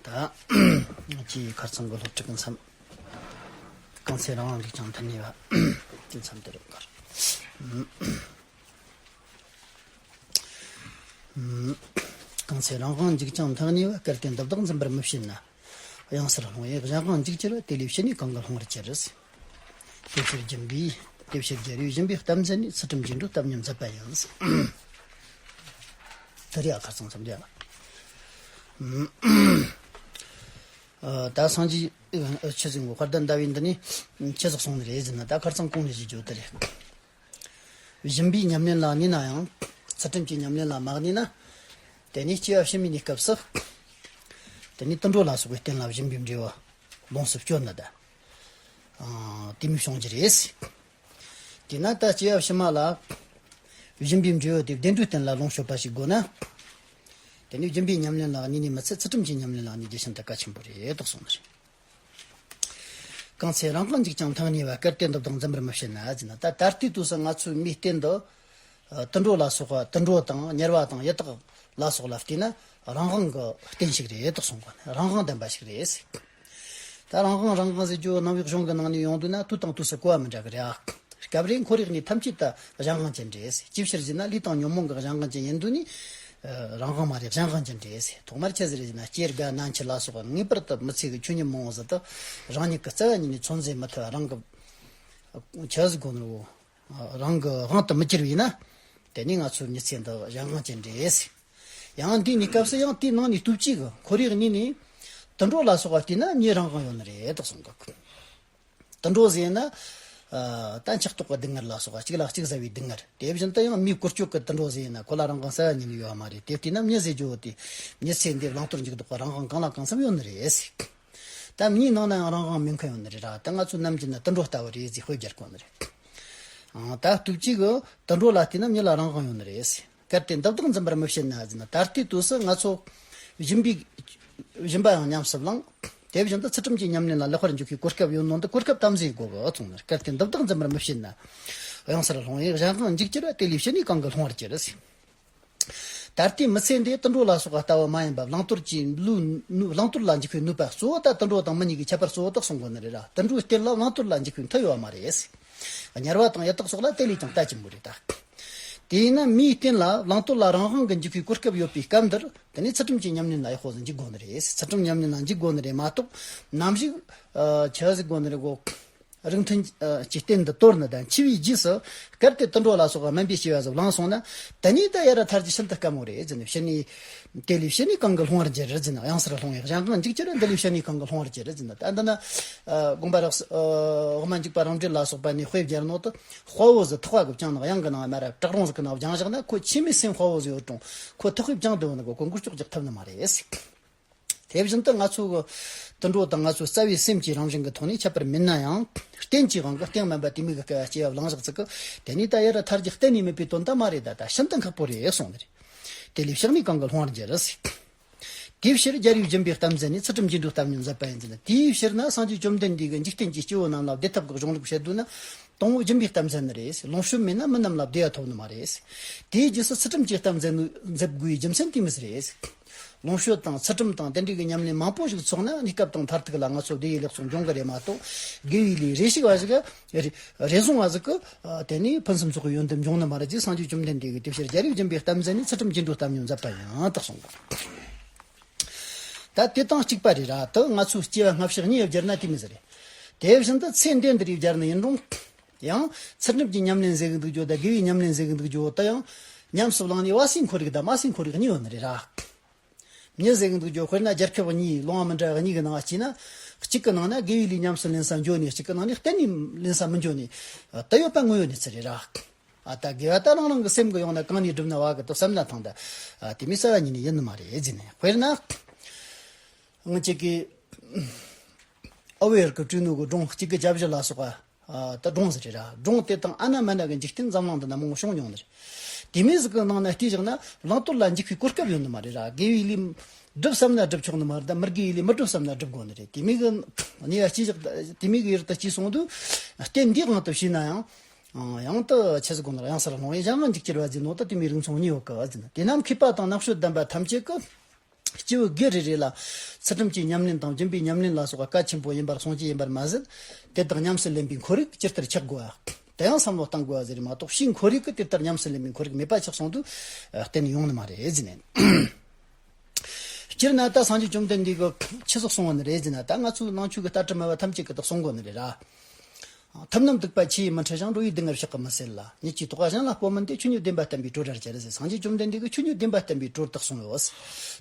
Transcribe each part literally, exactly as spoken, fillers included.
ད་ཅིའི་ཁར་ཚང་གི་སློབ་ཁྲིད་ཀྱི་མཚམས། གང་ཚེ་རང་དབང་འཇིག་ཅིང་མཐུ་ནུས་པ། དེ་མཚམས་དེ་རུ་འགོར། གང་ཚེ་རང་དབང་འཇིག་ཅིང་མཐུ་ནུས་པ། གལ་ཏེ་འདི་དག་འཛིན་པར་མི་བྱེད་ན། གཡང་སར་ལྷུང་བས་གཞན་དབང་འཇིག་གྱུར་པ། དེ་ལས་ཕྱི་ནས་གང་གིས་སློང་བར་བྱེད། དེ་ཕྱིར་སྦྱིན་པས། དེ་ཕྱིར་རྒྱལ་བས་སྦྱིན་པའི་གཏམ་མཛད་ནས། ཚུལ་ཁྲིམས་ཀྱི་འགྲོས་བཏབ་སྙོམས་མཛད་པ་ཡིན། དེ་རེད་ཨ། ཁར་ཚང་མཚམས་རེད་ཨ། ཨ། ད་སངས་རྒྱས་ཆོས་ཚན་གོ་བཀའ་གདམས་ཟླ་བའི་འདི་ནས་ཆི་ཟིག་གསུངས་ནི་རེད་ཟེར་ན། ད་ཁར་ཚང་གོང་ནས་ཞུ་རྒྱུ་དེ་རེད། སྦྱིན་པའི་ཉམས་ལེན་ལ་གནས་ན་ཡང་། ཚུལ་ཁྲིམས་ཀྱི་ཉམས་ལེན་ལ་མ་གནས་ན། དེ་ནས་སྐྱེ་བ་ཕྱི་མའི་གནས་སྐབས་སུ། དེ་ནས་དུད་འགྲོ་ལ་སོགས་པའི་རྟེན་ལ་སྦྱིན་པའི་འབྲས་བུ་ལོངས་སུ་སྤྱོད་ནི་དང་། ཨ། དེ་མོ་བྱུང་རྒྱུ་རེད། དེས་ན་ད་སྐྱེ་བ་ཕྱི་མ་ལ་སྦྱིན་པའི་འབྲས་བུ་དེ་བདེ་འགྲོའི་རྟེན་ལ་ལོངས་སྤྱོད་པ་ཞིག་དགོས་ན། དེ་ནས་སྦྱིན་པའི་ཉམས་ལེན་ལ་གནས་ནས་མི་ཚད། ཚུལ་ཁྲིམས་ཀྱི་ཉམས་ལེན་ལ་གནས་རྒྱུ་ཤིན་ཏུ་གལ་ཆེན་པོ་རེད་དོ་གསུངས་ནི་རེད། གང་ཚེ་རང་དབང་འཇིག་ཅིང་མཐུ་ནུས་པ། གལ་ཏེ་འདི་དག་འཛིན་པར་མི་བྱེད་ན་ཟེར་ན། ད་ད་ལྟའི་དུས་སུ་ང་ཚོའི་མིའི་རྟེན་དུ། ཨ། དུད་འགྲོ་ལ་སོགས་པ། དུད་འགྲོ་དང་དམྱལ་བ་དང་ཡི་དྭགས་ལ་སོགས་ལ་བལྟས་ན། རང་དབང་གི་རྟེན་ཞིག་རེད་དོ་གསུང་གོ་ནི། རང་དབང་ལྡན་པ་ཞིག་རེད། ད་རང་དབང་རང་དབང་ཟེར་རྒྱུ་ནང་པའི་གཞུང་གི་ནང་ནས་ཡོང་དུས་ན། དུས་དང་དུས་སུ་གོ་བ་མི་འདྲ་གི་རེད་ཨ། སྐབས་རེ་ཁོར་ཡུག་ནི་ཐམས་ཅད་ད་གཞན་དབང་ཅན་རེད། ཅིའི་ཕྱིར་ཟེར་ན། ལུས་དང་ཉོན་མོངས་ཀྱི་གཞན་དབང་ཅན་ཡིན་དུས་ནི། ཨ། རང་དབང་མ་རེད། གཞན་དབང་ཅན་རེད། ཐོག་མར་ཆི་ཟིག་རེད་ཟེར་ན། སྐྱེ་རྒ་ན་འཆི་ལ་སོགས་པ་ངེས་པར་དུ་མི་ཚེ་གི་ཆོས་ཉིད་མང་བོ་ཟིག་ཏུ་རང་ཉིད་ཀྱི་རྩ་བ་ཉིད་ནས་ཚོད་འཛིན་མི་ཐུབ། རང་གི་ཆི་ཟིག་གོ་ནོ། རང་གི་དབང་དུ་མི་གྱུར་བས་ན། དེ་ནས་ང་ཚོའི་མི་ཚེ་འདི་གཞན་དབང་ཅན་རེད། ཡང་འདིའི་གནས་སྐབས་སུ་ཡང་དེའི་ནང་ནས་སྟོབས་གཅིག་གི་ཁོར་ཡུག་གཉིས་ནས། དུད་འགྲོ་ལ་སོགས་པ་བལྟས་ན་མྱི་རང་དབང་ཡོད་ནི་རེད་དོ་གསུང་གི། དུད་འགྲོ་ཟེར་ན། ཨ། ད་འཁྱག་ལྟོགས་ཀྱི་སྡུག་བསྔལ་ལ་སོགས་པ། གཅིག་ལ་གཅིག་ཟ་བའི་སྡུག་བསྔལ། དེ་བཞིན་དུ་ཡང་མིའི་བཀོལ་སྤྱོད་ཀྱི་དུད་འགྲོ་ཟེར་ན། ཁོ་ལ་རང་དབང་རྩ་བ་ཉིད་ནས་ཡོད་པ་མ་རེད། དེ་བལྟས་ན་མྱི་ཟེར་རྒྱུ་བོ་དེ་མྱི་ཚེ་འདིར་བླང་དོར་འཇུག་ལྡོག་གི་རང་དབང་གང་ལ་གང་འཚམ་ཡོད་ནི་རེད། ད་མྱིའི་ནང་ན་ཡང་རང་དབང་མེད་མཁན་ཡོད་ནི་རེད་ར། ད་ང་ཚོ་ནམ་རྒྱུན་ན་དུད་འགྲོ་ལྟ་བུ་རེད་ཟེར་དཔེ་སྦྱར་གོ་ནི་རེད། ཨང་། ད་སྟོབས་གཅིག་གི་དུད་འགྲོ་ལ་བལྟས་ན་མྱི་ལ་རང་དབང་ཡོད་ནི་རེད། གལ་ཏེ་འདི་དག་འཛིན་པར་མི་བྱེད་ན་ཟེར་ན། ད་ལྟའི་དུས་སུ་ང་ཚོ་སྦྱིན་པའི། སྦྱིན་པ་ཡང་ཉམས་སུ་བླངས། དེ་བཞིན་དུ་ཚུལ་ཁྲིམས་ཀྱི་ཉམས་ལེན་ལ་ལེགས་པར་འཇུག་པའི་གོ་སྐབས་ཡོད་ནོ་འདི་གོ་སྐབས་དམ་འཛིན་དགོས་གི་གསུངས་ནས། གལ་ཏེ་འདི་དག་འཛིན་པར་མི་བྱེད་ན། གཡང་སར་ལྷུང་བས་གཞན་དབང་འཇིག་གྱུར་པ། དེ་ལས་ཕྱི་ནས་གང་གིས་སློང་བར་བྱེད། ད་ལྟའི་མི་ཚེ་འདི་དུད་འགྲོ་ལ་སོགས་པ་ལྟ་བུ་མ་ཡིན་པ། བླང་དོར་གྱི་ལུས་ནུ། བླང་དོར་ལ་འཇུག་པའི་ནུས་པ་གཙོ་བོ་ད་དུད་འགྲོ་དང་མི་གཉིས་ཀྱི་ཁྱད་པར་གཙོ་བོ་དག་གསུང་དགོས་ནི་རེད་ར། དུད་འགྲོའི་རྟེན་ལ་བླང་དོར་ལ་འཇུག་པའི་མཐུ་ཡོད་པ་མ་རེད། དམྱལ་བ་དང་ཡི་དྭགས་སོགས་ལ་དེ་ལས་ཀྱང་ལྟ་ཅི་མོ་རེད་ད། དེས་ན་མིའི་རྟེན་ལ་བླང་དོར་ལ་རང་དབང་གི་འཇུག་པའི་གོ་སྐབས་ཡོད་པའི་སྐབས་འདིར། དེ་ནས་ཚུལ་ཁྲིམས་ཀྱི་ཉམས་ལེན་ལ་ཡག་པོ་ཟིག་འཇུག་དགོས་ནི་རེད། ཚུལ་ཁྲིམས་ཉམས་ལེན་ལ་འཇུག་དགོས་ནི་རེད་མ་གཏོགས། ནམ་ཞིག་ཨ། ཆི་ཟིག་དགོས་ནི་རེད་གོ། རིགས་མཐུན་གྱི་རྟེན་དུ་དོར་ནི་དང་། འཆི་བའི་རྗེས་སུ་གལ་ཏེ་དུད་འགྲོ་ལ་སོགས་པ་དམན་པའི་སྐྱེ་བ་ཟིག་བླངས་སོང་ན། དེ་ནས་ད་ཡ་ར་ཐར་རྒྱུ་ཤིན་ཏུ་དཀའ་མོ་རེད་ཟེར་ནས། ཕྱི་ནས། དེ་ལས་ཕྱི་ནས་གང་གིས་སློང་བར་བྱེད་ཟེར་ན། གཡང་སར་ལྷུང་བས་གཞན་དབང་འཇིག་གྱུར་པ། འདི་ལས་ཕྱི་ནས་གང་གིས་སློང་བར་བྱེད་ཟེར་ན། ད་འདི་ན། ཨ། དགོངས་པ་རབ་གསལ། ཨ། དབུ་མ་འཇུག་པ་རང་འགྲེལ་ལ་སོགས་པ་ནས་དཔེ་སྦྱར་ནོ་དེ། དཔའ་བོ་ཟིག་ཐག་པ་གིས་བཅིངས་ནས། གཡང་གི་ནང་མར་ར་བྲག་རོང་ཟིག་གི་ནང་བཅིངས་བཞག་ན། ཁོ་ཆི་མོའི་སེམས་དཔའ་བོ་ཟིག་ཡོད་རུང་། ཁོ་ཐག་པས་བཅིངས་བསྡད་ཡོད་ན་གོ། ཁོ་མགོ་ལྕོག་རྒྱག་ཐུབ་ནི་མ་རེད། དེ་བཞིན་དུ་ང་ཚོ་གི་དུད་འགྲོ་དང་ང་ཚོ་རྩ་བའི་སེམས་ཀྱི་རང་བཞིན་གྱི་ཐོག་ནས་ཁྱད་པར་མེད་ན་ཡང་། རྟེན་གྱི་དབང་གིས་རྟེན་དམན་པ་དེ་མོ་གི་སྐྱེ་བ་བླངས་བཞག་ཅིག་གིས། དེ་ནས་ད་ཡ་ར་ཐར་རྒྱུ་གཏན་ནས་མེད་པའི་དོན་དག་མ་རེད་ད། ད་ཤིན་ཏུ་ཁག་པོ་རེད་གསུངས་ནི་རེད། དེ་ལས་ཕྱི་ནས་གང་གིས་སློང་བར་བྱེད་ཟེར། དེའི་ཕྱིར་རྒྱལ་བས་སྦྱིན་པའི་གཏམ་མཛད་ནས། ཚུལ་ཁྲིམས་ཀྱི་འགྲོས་བཏབ་སྙོམས་མཛད་པ་ཡིན་ཟེར་ན། དེའི་ཕྱིར་ན་སངས་རྒྱས་བཅོམ་ལྡན་འདས་ཀྱིས་འཇིག་རྟེན་གྱི་སྐྱེ་བོ་རྣམས་ལ་བདེ་ཐབས་ཀྱི་གཞུང་ལུགས་བཤད་དུས་ན། དང་པོ་སྦྱིན་པའི་གཏམ་མཛད་ནི་རེད། ལོངས་སྤྱོད་མེད་ན་མི་རྣམས་ལ་བདེ་བ་ཐོབ་ནི་མ་རེད། དེའི་རྗེས་སུ་ཚུལ་ཁྲིམས་ཀྱི་གཏམ་མཛད་ནི། མཛད་དགོས་པའི་རྒྱུ་མཚན་དེ་མོ་ཟིག་རེད། ལོངས་སྤྱོད་དང་ཚུལ་ཁྲིམས་དང་དེ་འདྲའི་གི་ཉམས་ལེན་མང་པོ་ཞིག་ཚོགས་ན། གནས་སྐབས་དང་མཐར་ཐུག་ལ་ང་ཚོ་བདེ་བའི་ལེགས་ཚོགས་འབྱུང་གི་རེད་མ་གཏོགས། དགེ་བའི་ལས་རེ་ཞིག་བ་ཞིག་རེ་རེ་ཟུང་བ་ཟིག་གིས། ཨ། དེ་ནས་ཕུན་སུམ་ཚོགས་པའི་ཡོན་ཏན་འབྱུང་ནི་མ་རེད་ཅེས་སངས་རྒྱས་བཅོམ་ལྡན་འདས་ཀྱིས། དེའི་ཕྱིར་རྒྱལ་བས་སྦྱིན་པའི་གཏམ་མཛད་ནས། ཚུལ་ཁྲིམས་ཀྱི་འགྲོས་བཏབ་སྙོམས་མཛད་པ་ཡིན་དོ་གསུངས། ད་དེ་དང་གཅིག་པ་རེད་ར། དེ་ང་ཚོའི་སྐྱེ་བ་སྔ་ཕྱི་གཉིས་སྦྱར་ན་དེ་མོ་ཟིག་རེད། དེ་བཞིན་དུ་ཚེ་འདི་འདིར་སྦྱར་ནི་ཡིན་རུང་། ཡང་ཚུལ་ཁྲིམས་ཀྱི་ཉམས་ལེན་ཟེར་གི་འདུག་རྒྱུ་དང་། དགེ་བའི་ཉམས་ལེན་ཟེར་གི་འདུག་རྒྱུ་དེ་ཡང་ཉམས་སུ་བླངས་ནས་བ་སའི་ཁོར་ཡུག་དང་དམའ་སའི་ཁོར་ཡུག་གཉིས་ཡོད་ནི་རེད་ར། མྱི་ཟེར་གི་འདུག་རྒྱུ་དཔེར་ན་རྒྱལ་ཁབ་གཉིས། ལུང་བ་མི་འདྲ་བ་གཉིས་ཀྱི་ནང་སྐྱེས་ན། གཅིག་གི་ནང་ན་དགེ་བའི་ལས་ཉམས་སུ་ལེན་ས་འབྱོར་ནས། གཅིག་གི་ནང་ནས་གཏན་ནས་ལེན་ས་མི་འབྱོར་ནས། དེ་ཡོད་པ་དངོས་ཡོད་གནས་ཚུལ་རེད་ར། ཨ། ད་དགེ་བ་ད་རང་རང་གི་སེམས་ཀྱི་ཡོང་ན་གང་ནས་བསྒྲུབས་ན་བ་གི་དེ་བསམ་ན་ཐང་། ད་དེ་མོ་རྩ་བ་ཉིད་ནས་ཡིན་ནི་མ་རེད་ཟེར་ནས། དཔེར་ན། ང་ཅིག་གི་ཨ་ཝེར་གི་སྤྲུལ་ནོ་གི་སྒྲུང་གཅིག་གི་རྒྱབ་བཞི་ལ་སོགས་པ། ཨ། ད་སྒྲུང་ཟིག་རེད་ར། སྒྲུང་དེ་དང་ཨ་ན་མ་ན་གི་འཇིག་རྟེན་འཛམ་གླིང་འདི་ན་མང་བོ་བྱུང་མྱོང་ནི་རེད། དེ་མོ་ཟིག་གི་ནང་ན་བལྟས་བཞག་ན། བླང་དོར་ལ་འཇུག་པའི་གོ་སྐབས་ཡོད་ནི་མ་རེད་ར། དགེ་བའི་ལས་སྒྲུབ་བསམ་ན་སྒྲུབ་ཆོག་ནི་མ་རེད། ད་མི་དགེ་བའི་ལས་མི་སྒྲུབ་བསམ་ན་སྒྲུབ་དགོས་ནི་རེད། དེ་མོ་གི་ནས་ཡ་སྐྱེས་བཞག་དེ་མོ་གི་ཡུལ་དུ་སྐྱེས་སོང་དུས། རྟེན་འདིའི་དབང་དུ་བྱས་ན་ཡང་། ཡང་དུ་ཆི་ཟིག་དགོས་ན་ར། གཡང་སར་ལྷུང་བས་གཞན་དབང་འཇིག་གྱུར་པ་ཟེར་ནོ་ད་དེ་མོའི་རིགས་མཚུངས་གཉིས་ཡོད་གི་ཟེར་ན། དེས་ན་མཁས་པ་དང་རྣམ་དཔྱོད་ལྡན་པ་ཐམས་ཅད་ཀྱིས། སྐྱེས་བུ་སྒེར་རེ་རེ་ལ་ཚུལ་ཁྲིམས་ཀྱི་ཉམས་ལེན་དང་སྦྱིན་པའི་ཉམས་ལེན་ལ་སོགས་པ་གལ་ཆེན་པོ་ཡིན་པར་གསུངས་ཀྱི་ཡིན་པར་མ་ཟད། དེ་དག་ཉམས་སུ་ལེན་པའི་ཁོར་ཡུག་ཇི་ལྟར་ཆགས་དགོས་པ། དེ་ཡང་བསམ་བློ་གཏང་དགོས་པ་ཟེར་མ་གཏོགས། ཕྱིའི་ཁོར་ཡུག་གིས་དེ་ལྟར་ཉམས་སུ་ལེན་པའི་ཁོར་ཡུག་མེད་པ་ཆགས་སོང་དུས་གཏན་ཡོང་ནི་མ་རེད་ཟེར་ནས། སྤྱིར་ན་ད་སངས་རྒྱས་བཅོམ་ལྡན་འདས་ཀྱིས་ཆི་ཟིག་གསུངས་པ་ནི་རེད་ཟེར་ན། ད་ང་ཚོའི་ནང་ཆོས་ཀྱི་ལྟ་གྲུབ་སྨྲ་བ་ཐམས་ཅད་ཀྱིས་དེ་གསུང་གོ་ནི་རེད་ར། ཐབས་རྣམས་སྡིག་པ་ཆུ་ཡིས་མི་འཁྲུ་ཞིང་། བྲོ་བའི་སྡུག་བསྔལ་ཕྱག་གིས་མི་སེལ་ལ། ཉིད་ཀྱི་དོགས་པ་གཞན་ལ་སྤོ་མིན་ཏེ། ཆོས་ཉིད་བདེན་པ་བསྟན་པས་གྲོལ་བར་འགྱུར་ཟེར། སངས་རྒྱས་བཅོམ་ལྡན་འདས་ཀྱིས་ཆོས་ཉིད་བདེན་པ་བསྟན་པས་གྲོལ་དེ་གསུངས་ཡོད།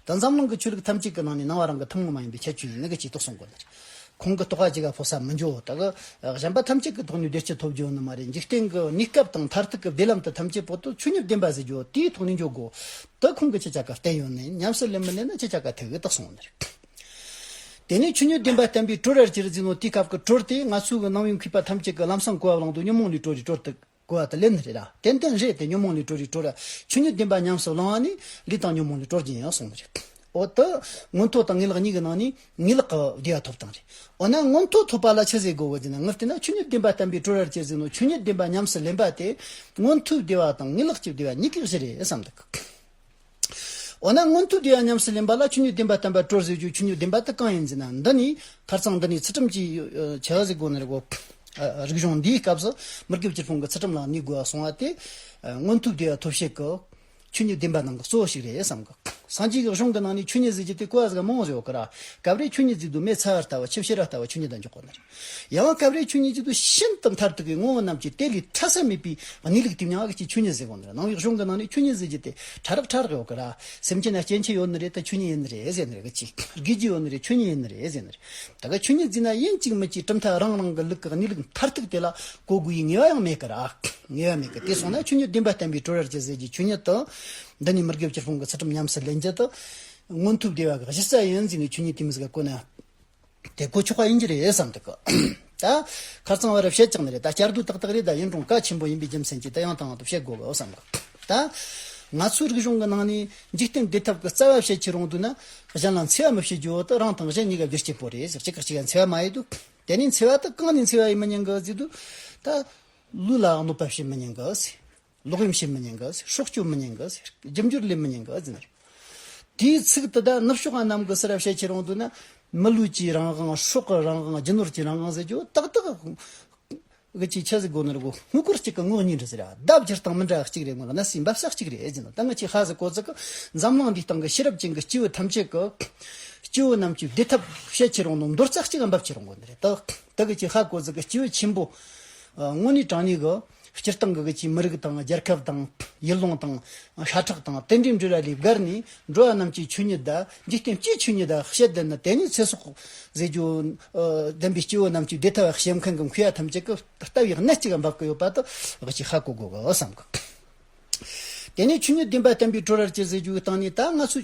ད་འཛམ་གླིང་གི་ཆོས་ལུགས་ཐམས་ཅད་ཀྱི་ནང་ནས་ནང་བ་རང་གི་ཐུན་མོང་མ་ཡིན་པའི་ཁྱད་ཆོས་ཡིན་ནི་གི་ཅིག་དེ་གསུང་གོ་ནི་རེད། ཁོང་གི་དོགས་པ་ཅིག་ག་ཕོག་ས་མི་འཇོག་ད་གི་གཞན་པ་ཐམས་ཅད་ཀྱི་ཐོག་ནས་བདེ་སྐྱིད་ཐོབ་རྒྱུ་ནི་མ་རེད། འཇིག་རྟེན་གྱི་གནས་སྐབས་དང་མཐར་ཐུག་གི་བདེ་ལམ་དུ་ཐམས་ཅད་བོད་དུ་ཆོས་ཉིད་བདེན་པ་ཟེར་རྒྱུ་དེའི་ཐོག་ནས་འཇོག་དགོས། ད་ཁོང་གི་ཅི་ཆ་ག་བསྟན་ཡོད་ནི། ཉམས་སུ་ལེན་མི་ལེན་ན་ཅི་ཆ་ག་ཐུག་གི་དེ་གསུངས་ནི་རེད། དེ་ནས་ཆོས་ཉིད་བདེན་པ་བསྟན་པས་གྲོལ་བར་འགྱུར་ཟེར་ནོ་དེའི་སྐབས་ཀྱི་གྲོལ་དེ་ང་ཚོའི་གི་ནང་པའི་མཁས་པ་ཐམས་ཅད་ཀྱིས་ལམ་སང་གོ་བ་བླངས་དུས་ཉོན་མོངས་ལས་གྲོལ་རེ་གྲོལ་དུ་གོ་བ་དེ་ལེན་ནི་རེད་ར། ཏན་ཏན་རེད་དེ། ཉོན་མོངས་ལས་གྲོལ་རེ་གྲོལ་ར། ཆོས་ཉིད་བདེན་པ་ཉམས་སུ་བླངས་པ་ནི་ལས་དང་ཉོན་མོངས་ལས་གྲོལ་རྒྱུ་ཡིན་གསུངས་ནི་རེད། འོ་ད་མངོན་མཐོ་དང་ངེས་ལེགས་གཉིས་ཀྱི་ནང་ནས་ངེས་ལེགས་ཀྱི་བདེ་བ་ཐོབ་སྟངས་རེད། འོ་ན་མངོན་མཐོ་ཐོབ་པ་ལ་ཆི་ཟེར་དགོས་གི་ཟེར་ན། ངས་བལྟས་ན་ཆོས་ཉིད་བདེན་པ་བསྟན་པས་གྲོལ་བར་འགྱུར་ཟེར་ནོ་ཆོས་ཉིད་བདེན་པ་ཉམས་སུ་ལེན་པ་དེ་མངོན་མཐོའི་བདེ་བ་དང་ངེས་ལེགས་ཀྱི་བདེ་བ་གཉིས་ཀའི་གཞི་རེད་བསམ་འདུག་འོ་ན་མངོན་མཐོའི་བདེ་བ་ཉམས་སུ་ལེན་པ་ལ་ཆོས་ཉིད་བདེན་པ་བསྟན་པ་གྲོལ་ཟེར་རྒྱུ། ཆོས་ཉིད་བདེན་པ་དེ་གང་ཡིན་ཟེར་ན། འདི་ནི་ཁར་སང་འདི་ནི་ཚུལ་ཁྲིམས་ཀྱི་ཆེ་བ་ཟེར་དགོས་ནི་རེད་གོ། རིག་གཞུང་འདིའི་སྐབས་སུ་མི་དགེ་བཅུ་སྤོང་གི་ཚུལ་ཁྲིམས་ལ་གནས་དགོས་པ་གསུངས་པ་དེ། མངོན་མཐོའི་བདེ་བ་ཐོབ་བྱེད་ཀྱི་ཆོས་ཉིད་བདེན་པ་ནང་གི་གཙོ་བོ་ཞིག་རེད་བསམ་གི། སངས་རྒྱས་ཀྱི་གཞུང་གི་ནང་ནས་ཆོས་ཉིད་ཟེར་རྒྱུ་དེ་གོ་བ་ཟིག་མང་བོ་ཟིག་ཡོད་གི་ར། སྐབས་རེ་ཆོས་ཉིད་ཟེར་དུས་མེ་ཚ་བ་ལྟ་བུ། ཆུ་བྱུར་བ་ལྟ་བུ་ཆོས་ཉིད་དུ་འཇོག་གོ་ནི་རེད། ཡང་སྐབས་རེ་ཆོས་ཉིད་ཟེར་དུས་ཤིན་ཏུ་མཐར་ཐུག་གི་ངོ་བོ་རྣམས་ཀྱི་དེ་ལས་ཐར་ས་མེད་པའི་གནས་ལུགས་དེ་མྱིང་གི་ཆོས་ཉིད་ཟེར་གོ་ནི་རེད། ནང་པའི་གཞུང་གི་ནང་ནས་ཆོས་ཉིད་ཟེར་རྒྱུ་དེ་ཕྲ་རགས་ཕྲ་རགས་ཡོད་གི་ར། སེམས་ཅན་ན་སྐྱེ་མཆེད་ཡོད་ནི་རེད། ད་ཆོས་ཉིད་ཡིན་ནི་རེད་ཟེར་ནི་རེད་གི། ཅིག་དགེ་རྒྱུ་ཡོད་ནི་རེད། ཆོས་ཉིད་ཡིན་ནི་རེད་ཟེར་ནི་རེད། ད་ག་ཆོས་ཉིད་ཟེར་ན་ཡིན་གཅིག་མིན་གཅིག་གྲུབ་མཐའ་རང་རང་གི་ལུགས་ཀྱི་གནས་ལུགས་མཐར་ཐུག་དེ་ལ་གོ་དགོས་པའི་ངེས་པ་ཡང་མེད་གི་ར། ངེས་པ་མེད་གི། དེ་སོང་ན་ཆོས་ཉིད་བདེན་པ་བསྟན་པས་གྲོལ་བར་འགྱུར་ཟེར་རྒྱུ་ཆོས་ཉིད་དང་། འདི་ནི་མི་དགེ་བཅུ་སྤོང་གི་ཚུལ་ཁྲིམས་ཉམས་སུ་ལེན་རྒྱུ་དང་། མངོན་མཐོའི་བདེ་བ་གི་གཞི་རྩ་ཡིན་ཟེར་ནས་ཆོས་ཉིད་དེ་མོ་ཟིག་ག་གོ་ན། དེ་གོ་ཆོག་པ་ཡིན་གྱི་རེད་བསམ་འདུག་གི། ད་ཁར་སང་བར་བཤད་ཀྱང་ནི་རེད། ད་བསྐྱར་ཟློས་ཏག་ཏག་རེད། ད་ཡིན་རུང་གལ་ཆེན་པོ་ཡིན་པའི་རྒྱུ་མཚན་གྱིས་ད་ཡང་དང་ཡང་དུ་བཤད་དགོས་གི་བསམ་གི། ད་ང་ཚོའི་རིག་གཞུང་གི་ནང་ནས་འཇིག་རྟེན་བདེ་ཐབས་ཀྱི་རྩ་བ་བཤད་ཁྱེར་ཡོང་དུས་ན། གཞན་ལ་འཚེ་བ་མི་བྱེད་རྒྱུ་བོ་དེ་རང་དང་གཞན་གཉིས་ཀ་བདེ་སྐྱིད་པོ་རེད་ཟེར། གཅིག་གིས་གཅིག་ག་འཚེ་བ་མ་ཡེད་དུས། དེ་ནས་འཚེ་བ་དེ་གང་ནས་འཚེ་བ་ཡེད་མི་ཉན་གི་ཟེར་དུས། ད་ལུས་ལ་གནོད་པ་བྱེད་མི་ཉན་གི་ཟེར། ལོག་གཡེམ་བྱེད་མི་ཉན་གི་ཟེར། སྲོག་གཅོད་མི་ཉན་གི་ཟེར། རྒྱུ་འབྱོར་ལེན་མི་ཉན་གི་ཟེར་ནི་རེད། དེའི་ཚིག་དེ་ད་ནུབ་ཕྱོགས་པ་རྣམས་ཀྱིས་ཟེར་བ་བཤད་ཁྱེར་ཡོང་དུས་ན། མི་ལུས་ཀྱི་རང་དབང་། སྲོག་གི་རང་དབང་། རྒྱུ་ནོར་གྱི་རང་དབང་ཟེར་རྒྱུ་ཏག་ཏག་གི་ཅིག་ཆི་ཟིག་དགོས་ནི་རེད་གོ། དངུལ་སྒོར་གཅིག་གི་ངོ་གཉིས་འདྲ་ཟེར་ར། ཟླ་བ་བརྒྱ་སྟེང་མི་འདྲ་གཅིག་རེད། ངོ་གནས་སའི་འབབ་ས་གཅིག་རེད་ཟེར་ནོ། ད་ང་ཅིག་ཧ་ཟིག་གོ་ཟིག་གི། འཛམ་གླིང་འདིའི་སྟེང་གི་ཤེས་རབ་ཅན་གྱི་སྐྱེ་བོ་ཐམས་ཅད་ཀྱི། སྐྱེ་བོ་རྣམས་ཀྱི་བདེ་ཐབས་བཤད་ཁྱེར་ཡོང་ནོ་མདོར་ཙག་གཅིག་ག་འབབ་ཁྱེར་ཡོང་གོ་ནི་རེད། ད་ད་གི་ཅིག་ཧ་གོ་ཟིག་གི། སྐྱེ་བོ་ཆེན་པོ་དངོས་གནས་དྲང་གནས་གི། སྤྱིར་བཏང་གི་གི་ཅིག་མི་རིགས་དང་རྒྱལ་ཁབ་དང་ཡུལ་ལུང་དང་ཤ་ཁྲག་དང་དེ་འདྲའི་འབྲེལ་བ་ལས་བརྒལ་ནས། འགྲོ་བ་རྣམས་ཀྱི་ཆོས་ཉིད་དང་འཇིག་རྟེན་སྤྱིའི་ཆོས་ཉིད་དང་བཤད་བསྡད་ནི། དེ་ནས་ཚེ་སྲོག་ཟེར་རྒྱུ་ལྡན་པའི་སྐྱེ་བོ་རྣམས་ཀྱི་བདེ་ཐབས་བྱེད་མཁན་གྱི་མཁས་པ་ཐམས་ཅད་ཀྱི་ལྟ་བའི་གནད་གཅིག་ག་འབབ་གི་ཡོད་པ་དེ་གི་ཅིག་ཧ་གོ་དགོས་གི་བསམ་གི། དེ་ནས་ཆོས་ཉིད་བདེན་པ་བསྟན་པས་གྲོལ་བར་འགྱུར་ཟེར་རྒྱུ་གི་སྟེང་ནས། ད་ང་ཚོ་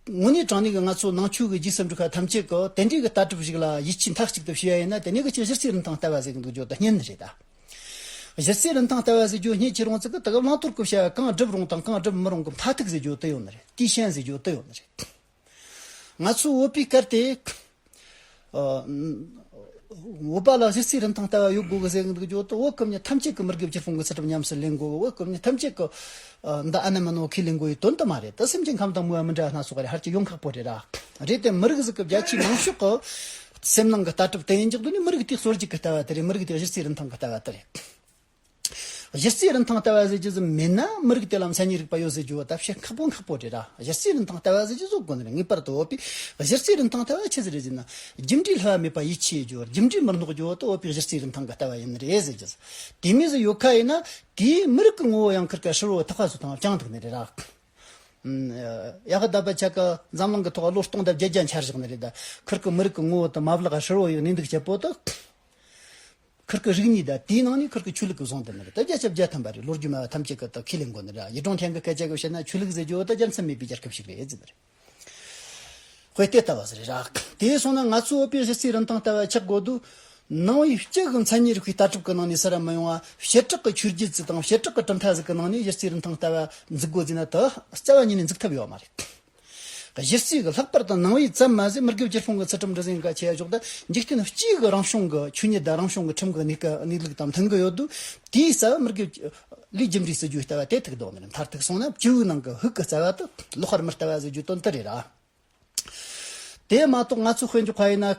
དངོས་གནས་དྲང་གནས་ཀྱི་ང་ཚོ་ནང་ཆོས་ཀྱི་རྗེས་སུ་འགྲོ་མཁན་ཐམས་ཅད་ཀྱིས་དེ་འདྲའི་གི་ལྟ་གྲུབ་ཞིག་ལ་ཡིད་ཆེས་མཐའ་གཅིག་ཏུ་བྱས་པ་ཡིན་ན། དེ་ནས་གི་ཅིག་གཞི་རྩའི་རིན་ཐང་ལྟ་བ་ཟེར་གི་འདུག་རྒྱུ་དེ་རྙེད་ནི་རེད་ད། གཞི་རྩའི་རིན་ཐང་ལྟ་བ་ཟེར་རྒྱུ་རྙེད་ཁྱེར་ཡོང་ཙང་གི། ད་གི་བླང་དོར་གྱི་བྱ་བ་གང་སྒྲུབ་རུང་དང་གང་སྒྲུབ་མི་རུང་གི་མཐའ་ཐུག་ཟེར་རྒྱུ་དེ་ཡོད་ནི་རེད། དེའི་ཞེན་ཟེར་རྒྱུ་དེ་ཡོད་ནི་རེད། ང་ཚོའི་བོད་པའི་སྐད་དེ། ཨ། བོད་པ་ལ་གཞི་རྩའི་རིན་ཐང་ལྟ་བ་ཡོད་དགོས་གི་ཟེར་གི་འདུག་རྒྱུ་དེ། བོད་ཀྱི་མི་ཐམས་ཅད་ཀྱིས་མི་དགེ་བཅུ་སྤོང་གི་ཚུལ་ཁྲིམས་ཉམས་སུ་ལེན་དགོས། བོད་ཀྱི་མི་ཐམས་ཅད་ཀྱིས། ཨ། འདི་ཨ་ན་མ་ནོ་ཁས་ལེན་དགོས་པའི་དོན་དེ་མ་རེད། དེ་སེམས་ཅན་ཁམས་དང་མོས་པ་མི་འདྲ་སྣ་ཚོགས་རེད། ཧར་གྱི་ཡོང་ཁག་པོ་རེད་ར། རེད་དེ་མི་རིགས་ཟིག་གི་རྒྱ་ཆེའི་ནང་ཕྱོགས་ཀྱི་སེམས་ནང་གི་ལྟ་གྲུབ་དེ་ཡིན་རྒྱུ་དེ་ནི་མི་རིགས་དེའི་སྲོལ་རྒྱུན་གྱི་ལྟ་བ་དེ་རེད། མི་རིགས་དེའི་གཞི་རྩའི་རིན་ཐང་གི་ལྟ་བ་དེ་རེད། གཞི་རྩའི་རིན་ཐང་ལྟ་བ་ཟེར་རྒྱུ་ཟིག་མེད་ན་མི་རིགས་དེ་ལ་མཚན་ཉིད་རིག་པ་ཡོད་ཟེར་རྒྱུ་བོ་ད་བཤད་ཁག་པོ་ཁག་པོ་རེད་ར། གཞི་རྩའི་རིན་ཐང་ལྟ་བ་ཟེར་རྒྱུ་བཟོ་དགོས་ནི་རེད། ངེས་པར་དུ་བོད་པའི་གཞི་རྩའི་རིན་ཐང་ལྟ་བ་ཆི་ཟིག་རེད་ཟེར་ན། རྒྱུ་འབྲས་བསླུ་བ་མེད་པ་ཡིད་ཆེས་རྒྱུ། རྒྱུ་འབྲས་མི་སྣང་རྒྱུ་བོ་ད་བོད་པའི་གཞི་རྩའི་རིན་ཐང་གི་ལྟ་བ་ཡིན་ནི་རེད་ཟེར་རྒྱུ་ཟིག། དེ་མོ་ཟིག་ཡོད་ཁ་ཡིན་ན། དེའི་མི་རིགས་ཀྱི་ངོ་བོ་ཡང་ཁིར་ཀ་ཧྲིལ་བོ་ཐག་པ་ཚོ་དང་རྐྱང་འདུག་ནི་རེད་ར། ཡ་ཧི་ད་པ་ཆ་ཀ་འཛམ་གླིང་གི་ཐོག་ལོ་སྟོང་དང་བརྒྱད་བརྒྱ་འཆར་བཞག་ནི་རེད་ད། ཁིར་ཀི་མི་རིགས་ཀྱི་ངོ་བོ་དང་མ་བརླག་ཧྲིལ་བོ་ཡོད་གནས་འདུག་བྱེད་པོ་ད། ཁིར་ཀི་རིག་གནས་དང་དེའི་ནང་ནས་ཁིར་ཀི་ཆོས་ལུགས་ཀྱི་བཟུང་དེ་ནི་རེད། ད་བརྒྱ་ཆ་བརྒྱ་ཐམ་པ་རེད། ལོ་རྒྱུས་སྨྲ་བ་ཐམས་ཅད་ཀྱིས་ད་ཁས་ལེན་དགོས་ནི་རེད། ཡིད་སྒྲོན་ཐེན་གྱི་སྐད་ཆ་གི་བཤད་ན་ཆོས་ལུགས་ཟེར་རྒྱུ་བོ་ད་རྒྱལ་མཚམས་མེད་པའི་རྒྱལ་ཁབ་ཞིག་རེད་ཟེར་ནི་རེད། དཔེ་དེ་ལྟ་བུ་ཟིག་རེད་ར། དེ་སོང་ན་ང་ཚོའི་བོད་པའི་གཞི་རྩའི་རིན་ཐང་ལྟ་བ་ཆགས་དགོས་དུས། ནང་པའི་སྤྱི་གི་མཚན་ཉིད་རིག་པའི་ལྟ་གྲུབ་ཀྱི་ནང་ནས་ཟེར་ར་མི་ཡོང་བ། བྱེ་བྲག་གི་ཆོས་བརྒྱུད་ཅིག་དང་བྱེ་བྲག་གི་གྲུབ་མཐའ་ཟིག་གི་ནང་ནས་གཞི་རྩའི་རིན་ཐང་ལྟ་བ་འཛུགས་དགོས་ཟེར་ན་ད་རྩ་བ་ཉིད་ནས་འཛུགས་ཐབས་ཡོད་མ་རེད། གཞི་རྩའི་གི་ལྷག་པར་དུ་ནང་པའི་ཙམ་མ་ཟད་མི་དགེ་བཅུ་སྤོང་གི་ཚུལ་ཁྲིམས་འདྲ་ཟིག་ག་ཆེ་ཡ་ཕྱོགས་ད་འཇིག་རྟེན་སྤྱིའི་གི་རང་བྱུང་གི་ཆོས་ཉིད་དང་རང་བྱུང་གི་ཁྲིམས་ཀྱི་གནས་ཀ་གནས་ལུགས་དང་མཐུན་གི་ཡོད་དུས། དེའི་རྩ་བ་མི་དགེ་ ལས་རྒྱུ་འབྲས་སུ་རྒྱུ་ལྟ་བ་དེ་ཐུག་འདུག་ནི་མཐར་ཐུག་སོང་ན་སྤྱི་བོའི་ནང་གི་ཧུག་གི་རྩ་བ་དེ་ལོག་པར་མི་ལྟ་བ་ཟེར་རྒྱུ་དོན་དེ་རེད་ར། དེ་མ་གཏོགས་ང་ཚོ་དཔེ་འཇོག་པ་ཡིན་ན།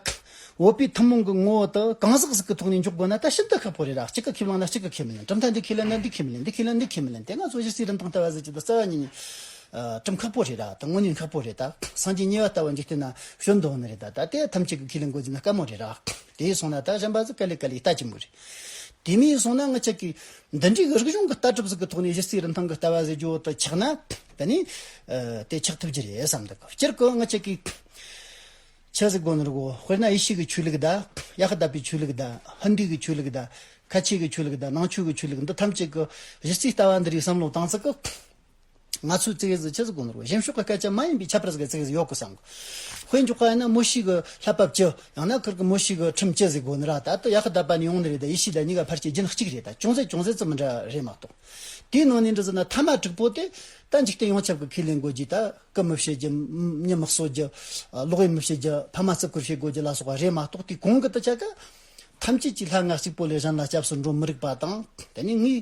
བོད་པའི་ཐུན་མོང་གི་ངོ་བོ་དེ་གང་ཟག་ཟིག་གི་ཐོག་ནས་འཇོག་དགོས་ན་ད་ཤིན་ཏུ་ཁག་པོ་རེད་ར། གཅིག་གིས་ཁས་བླངས་ན་གཅིག་གིས་ཁས་མི་ལེན། གྲུབ་མཐའ་འདི་ཁས་ལེན་ན་འདི་ཁས་མི་ལེན། འདི་ཁས་ལེན་ན་འདི་ཁས་མི་ལེན། དེ་ང་ཚོ་གཞི་རྩའི་རིན་ཐང་ལྟ་བ་ཟེར་རྒྱུ་དེ་རྩ་བ་ཉིད་ནས་ཨ་གྲུབ་ཁག་པོ་རེད་ར། དང་དངོས་གནས་ཁག་པོ་རེད། ད་སངས་རྒྱས་ཉེས་པ་ལྟ་བུ་འཇིག་རྟེན་ན་བྱོན་འདུག་ནི་རེད། ད་ད་དེ་ཐམས་ཅད་ཀྱིས་ཁས་ལེན་དགོས་རྒྱུ་ནི་དཀའ་མོ་རེད་ར། དེ་སོང་ན་ད་གཞན་པ་ཚོ་ག་ལེ་ག་ལེ་ལྟ་ཀྱི་མོ་རེད། དེ་མིན་སོང་ན་ང་ཅག་གིས་འདི་འདྲའི་རིག་གཞུང་གི་ལྟ་གྲུབ་ཟིག་གི་ཐོག་ནས་གཞི་རྩའི་རིན་ཐང་གི་ལྟ་བ་ཟེར་རྒྱུ་དེ་ཆགས་ན། ད་ནི་ཨ་དེ་ཆགས་ཐུབ་རྒྱུ་རེད་བསམ་འདུག་སྤྱིར་གི་ང་ཅག་གིས་ཆི་ཟིག་དགོས་ནི་རེད་གོ། དཔེར་ན་ཡེ་ཤུ་གི་ཆོས་ལུགས་ད། ཡ་ཧུ་དཱ་པའི་ཆོས་ལུགས་ད། ཧིན་དུ་གི་ཆོས་ལུགས་ད། ཁ་ཆེ་གི་ཆོས་ལུགས་ད། ནང་ཆོས་གི་ཆོས་ལུགས་འདི་ཐམས་ཅད་གི་གཞི་རྩའི་ལྟ་བ་འདི་རིགས་བསམ་བློ་བཏང་ཚུལ་གི། ང་ཚོའི་ཙི་གེ་ཟིག་ཆི་ཟིག་དགོས་ནོ་རེད། གཞན་ཕྱོགས་ཀྱི་སྐད་ཆ་མ་ཡིན་པའི་ཁྱད་པར་ཟིག་ཙི་གེ་ཟིག་ཡོད་གི་བསམ་གི། དཔེ་འཇོག་པ་ཡིན་ན་མོ་ཤེ་གི་བསླབ་པ་བཅུ། ཡང་ན་ཁིར་གི་མོ་ཤེ་གི་ཁྲིམས་བཅུ་ཟིག་དགོས་ནི་ར། ད་ལྟ་ཡ་ཧུ་དཱ་པ་ནས་ཡོང་ནི་རེད། ད་ཡེ་ཤུ་དང་གཉིས་ཀ་ཕལ་ཆེར་རྒྱུན་གཅིག་རེད། ད་ཅུང་ཟད་ཅུང་ཟད་ཙམ་མི་འདྲ་རེད་མ་གཏོགས། དེའི་ནང་ནས་འདྲི་ཟེར་ན་ཐ་མ་དྲུག་པོ་དེ་ད་འཇིག་རྟེན་ཡོངས་ཁྱབ་ཀྱི་ཁས་ལེན་དགོས་རྒྱུ། ད་སྐུ་མི་བྱེད་རྒྱུ། མྱི་མི་གསོད་རྒྱུ། ལོག་གཡེམ་མི་བྱེད་རྒྱུ། ཕ་མ་བརྩི་བཀུར་བྱེད་དགོས་རྒྱུ་ལ་སོགས་པ་རེད་མ་གཏོགས། དེའི་གོང་གི་དེ་ཆ་ག་ཐམས་ཅད་ཀྱིས་ལྷ་ང་གཅིག་པོ་ལས་གཞན་ལ་སྐྱབས་སུ་འགྲོ་མི་རིགས་པ་དང་། དེ་ནས་ངའི་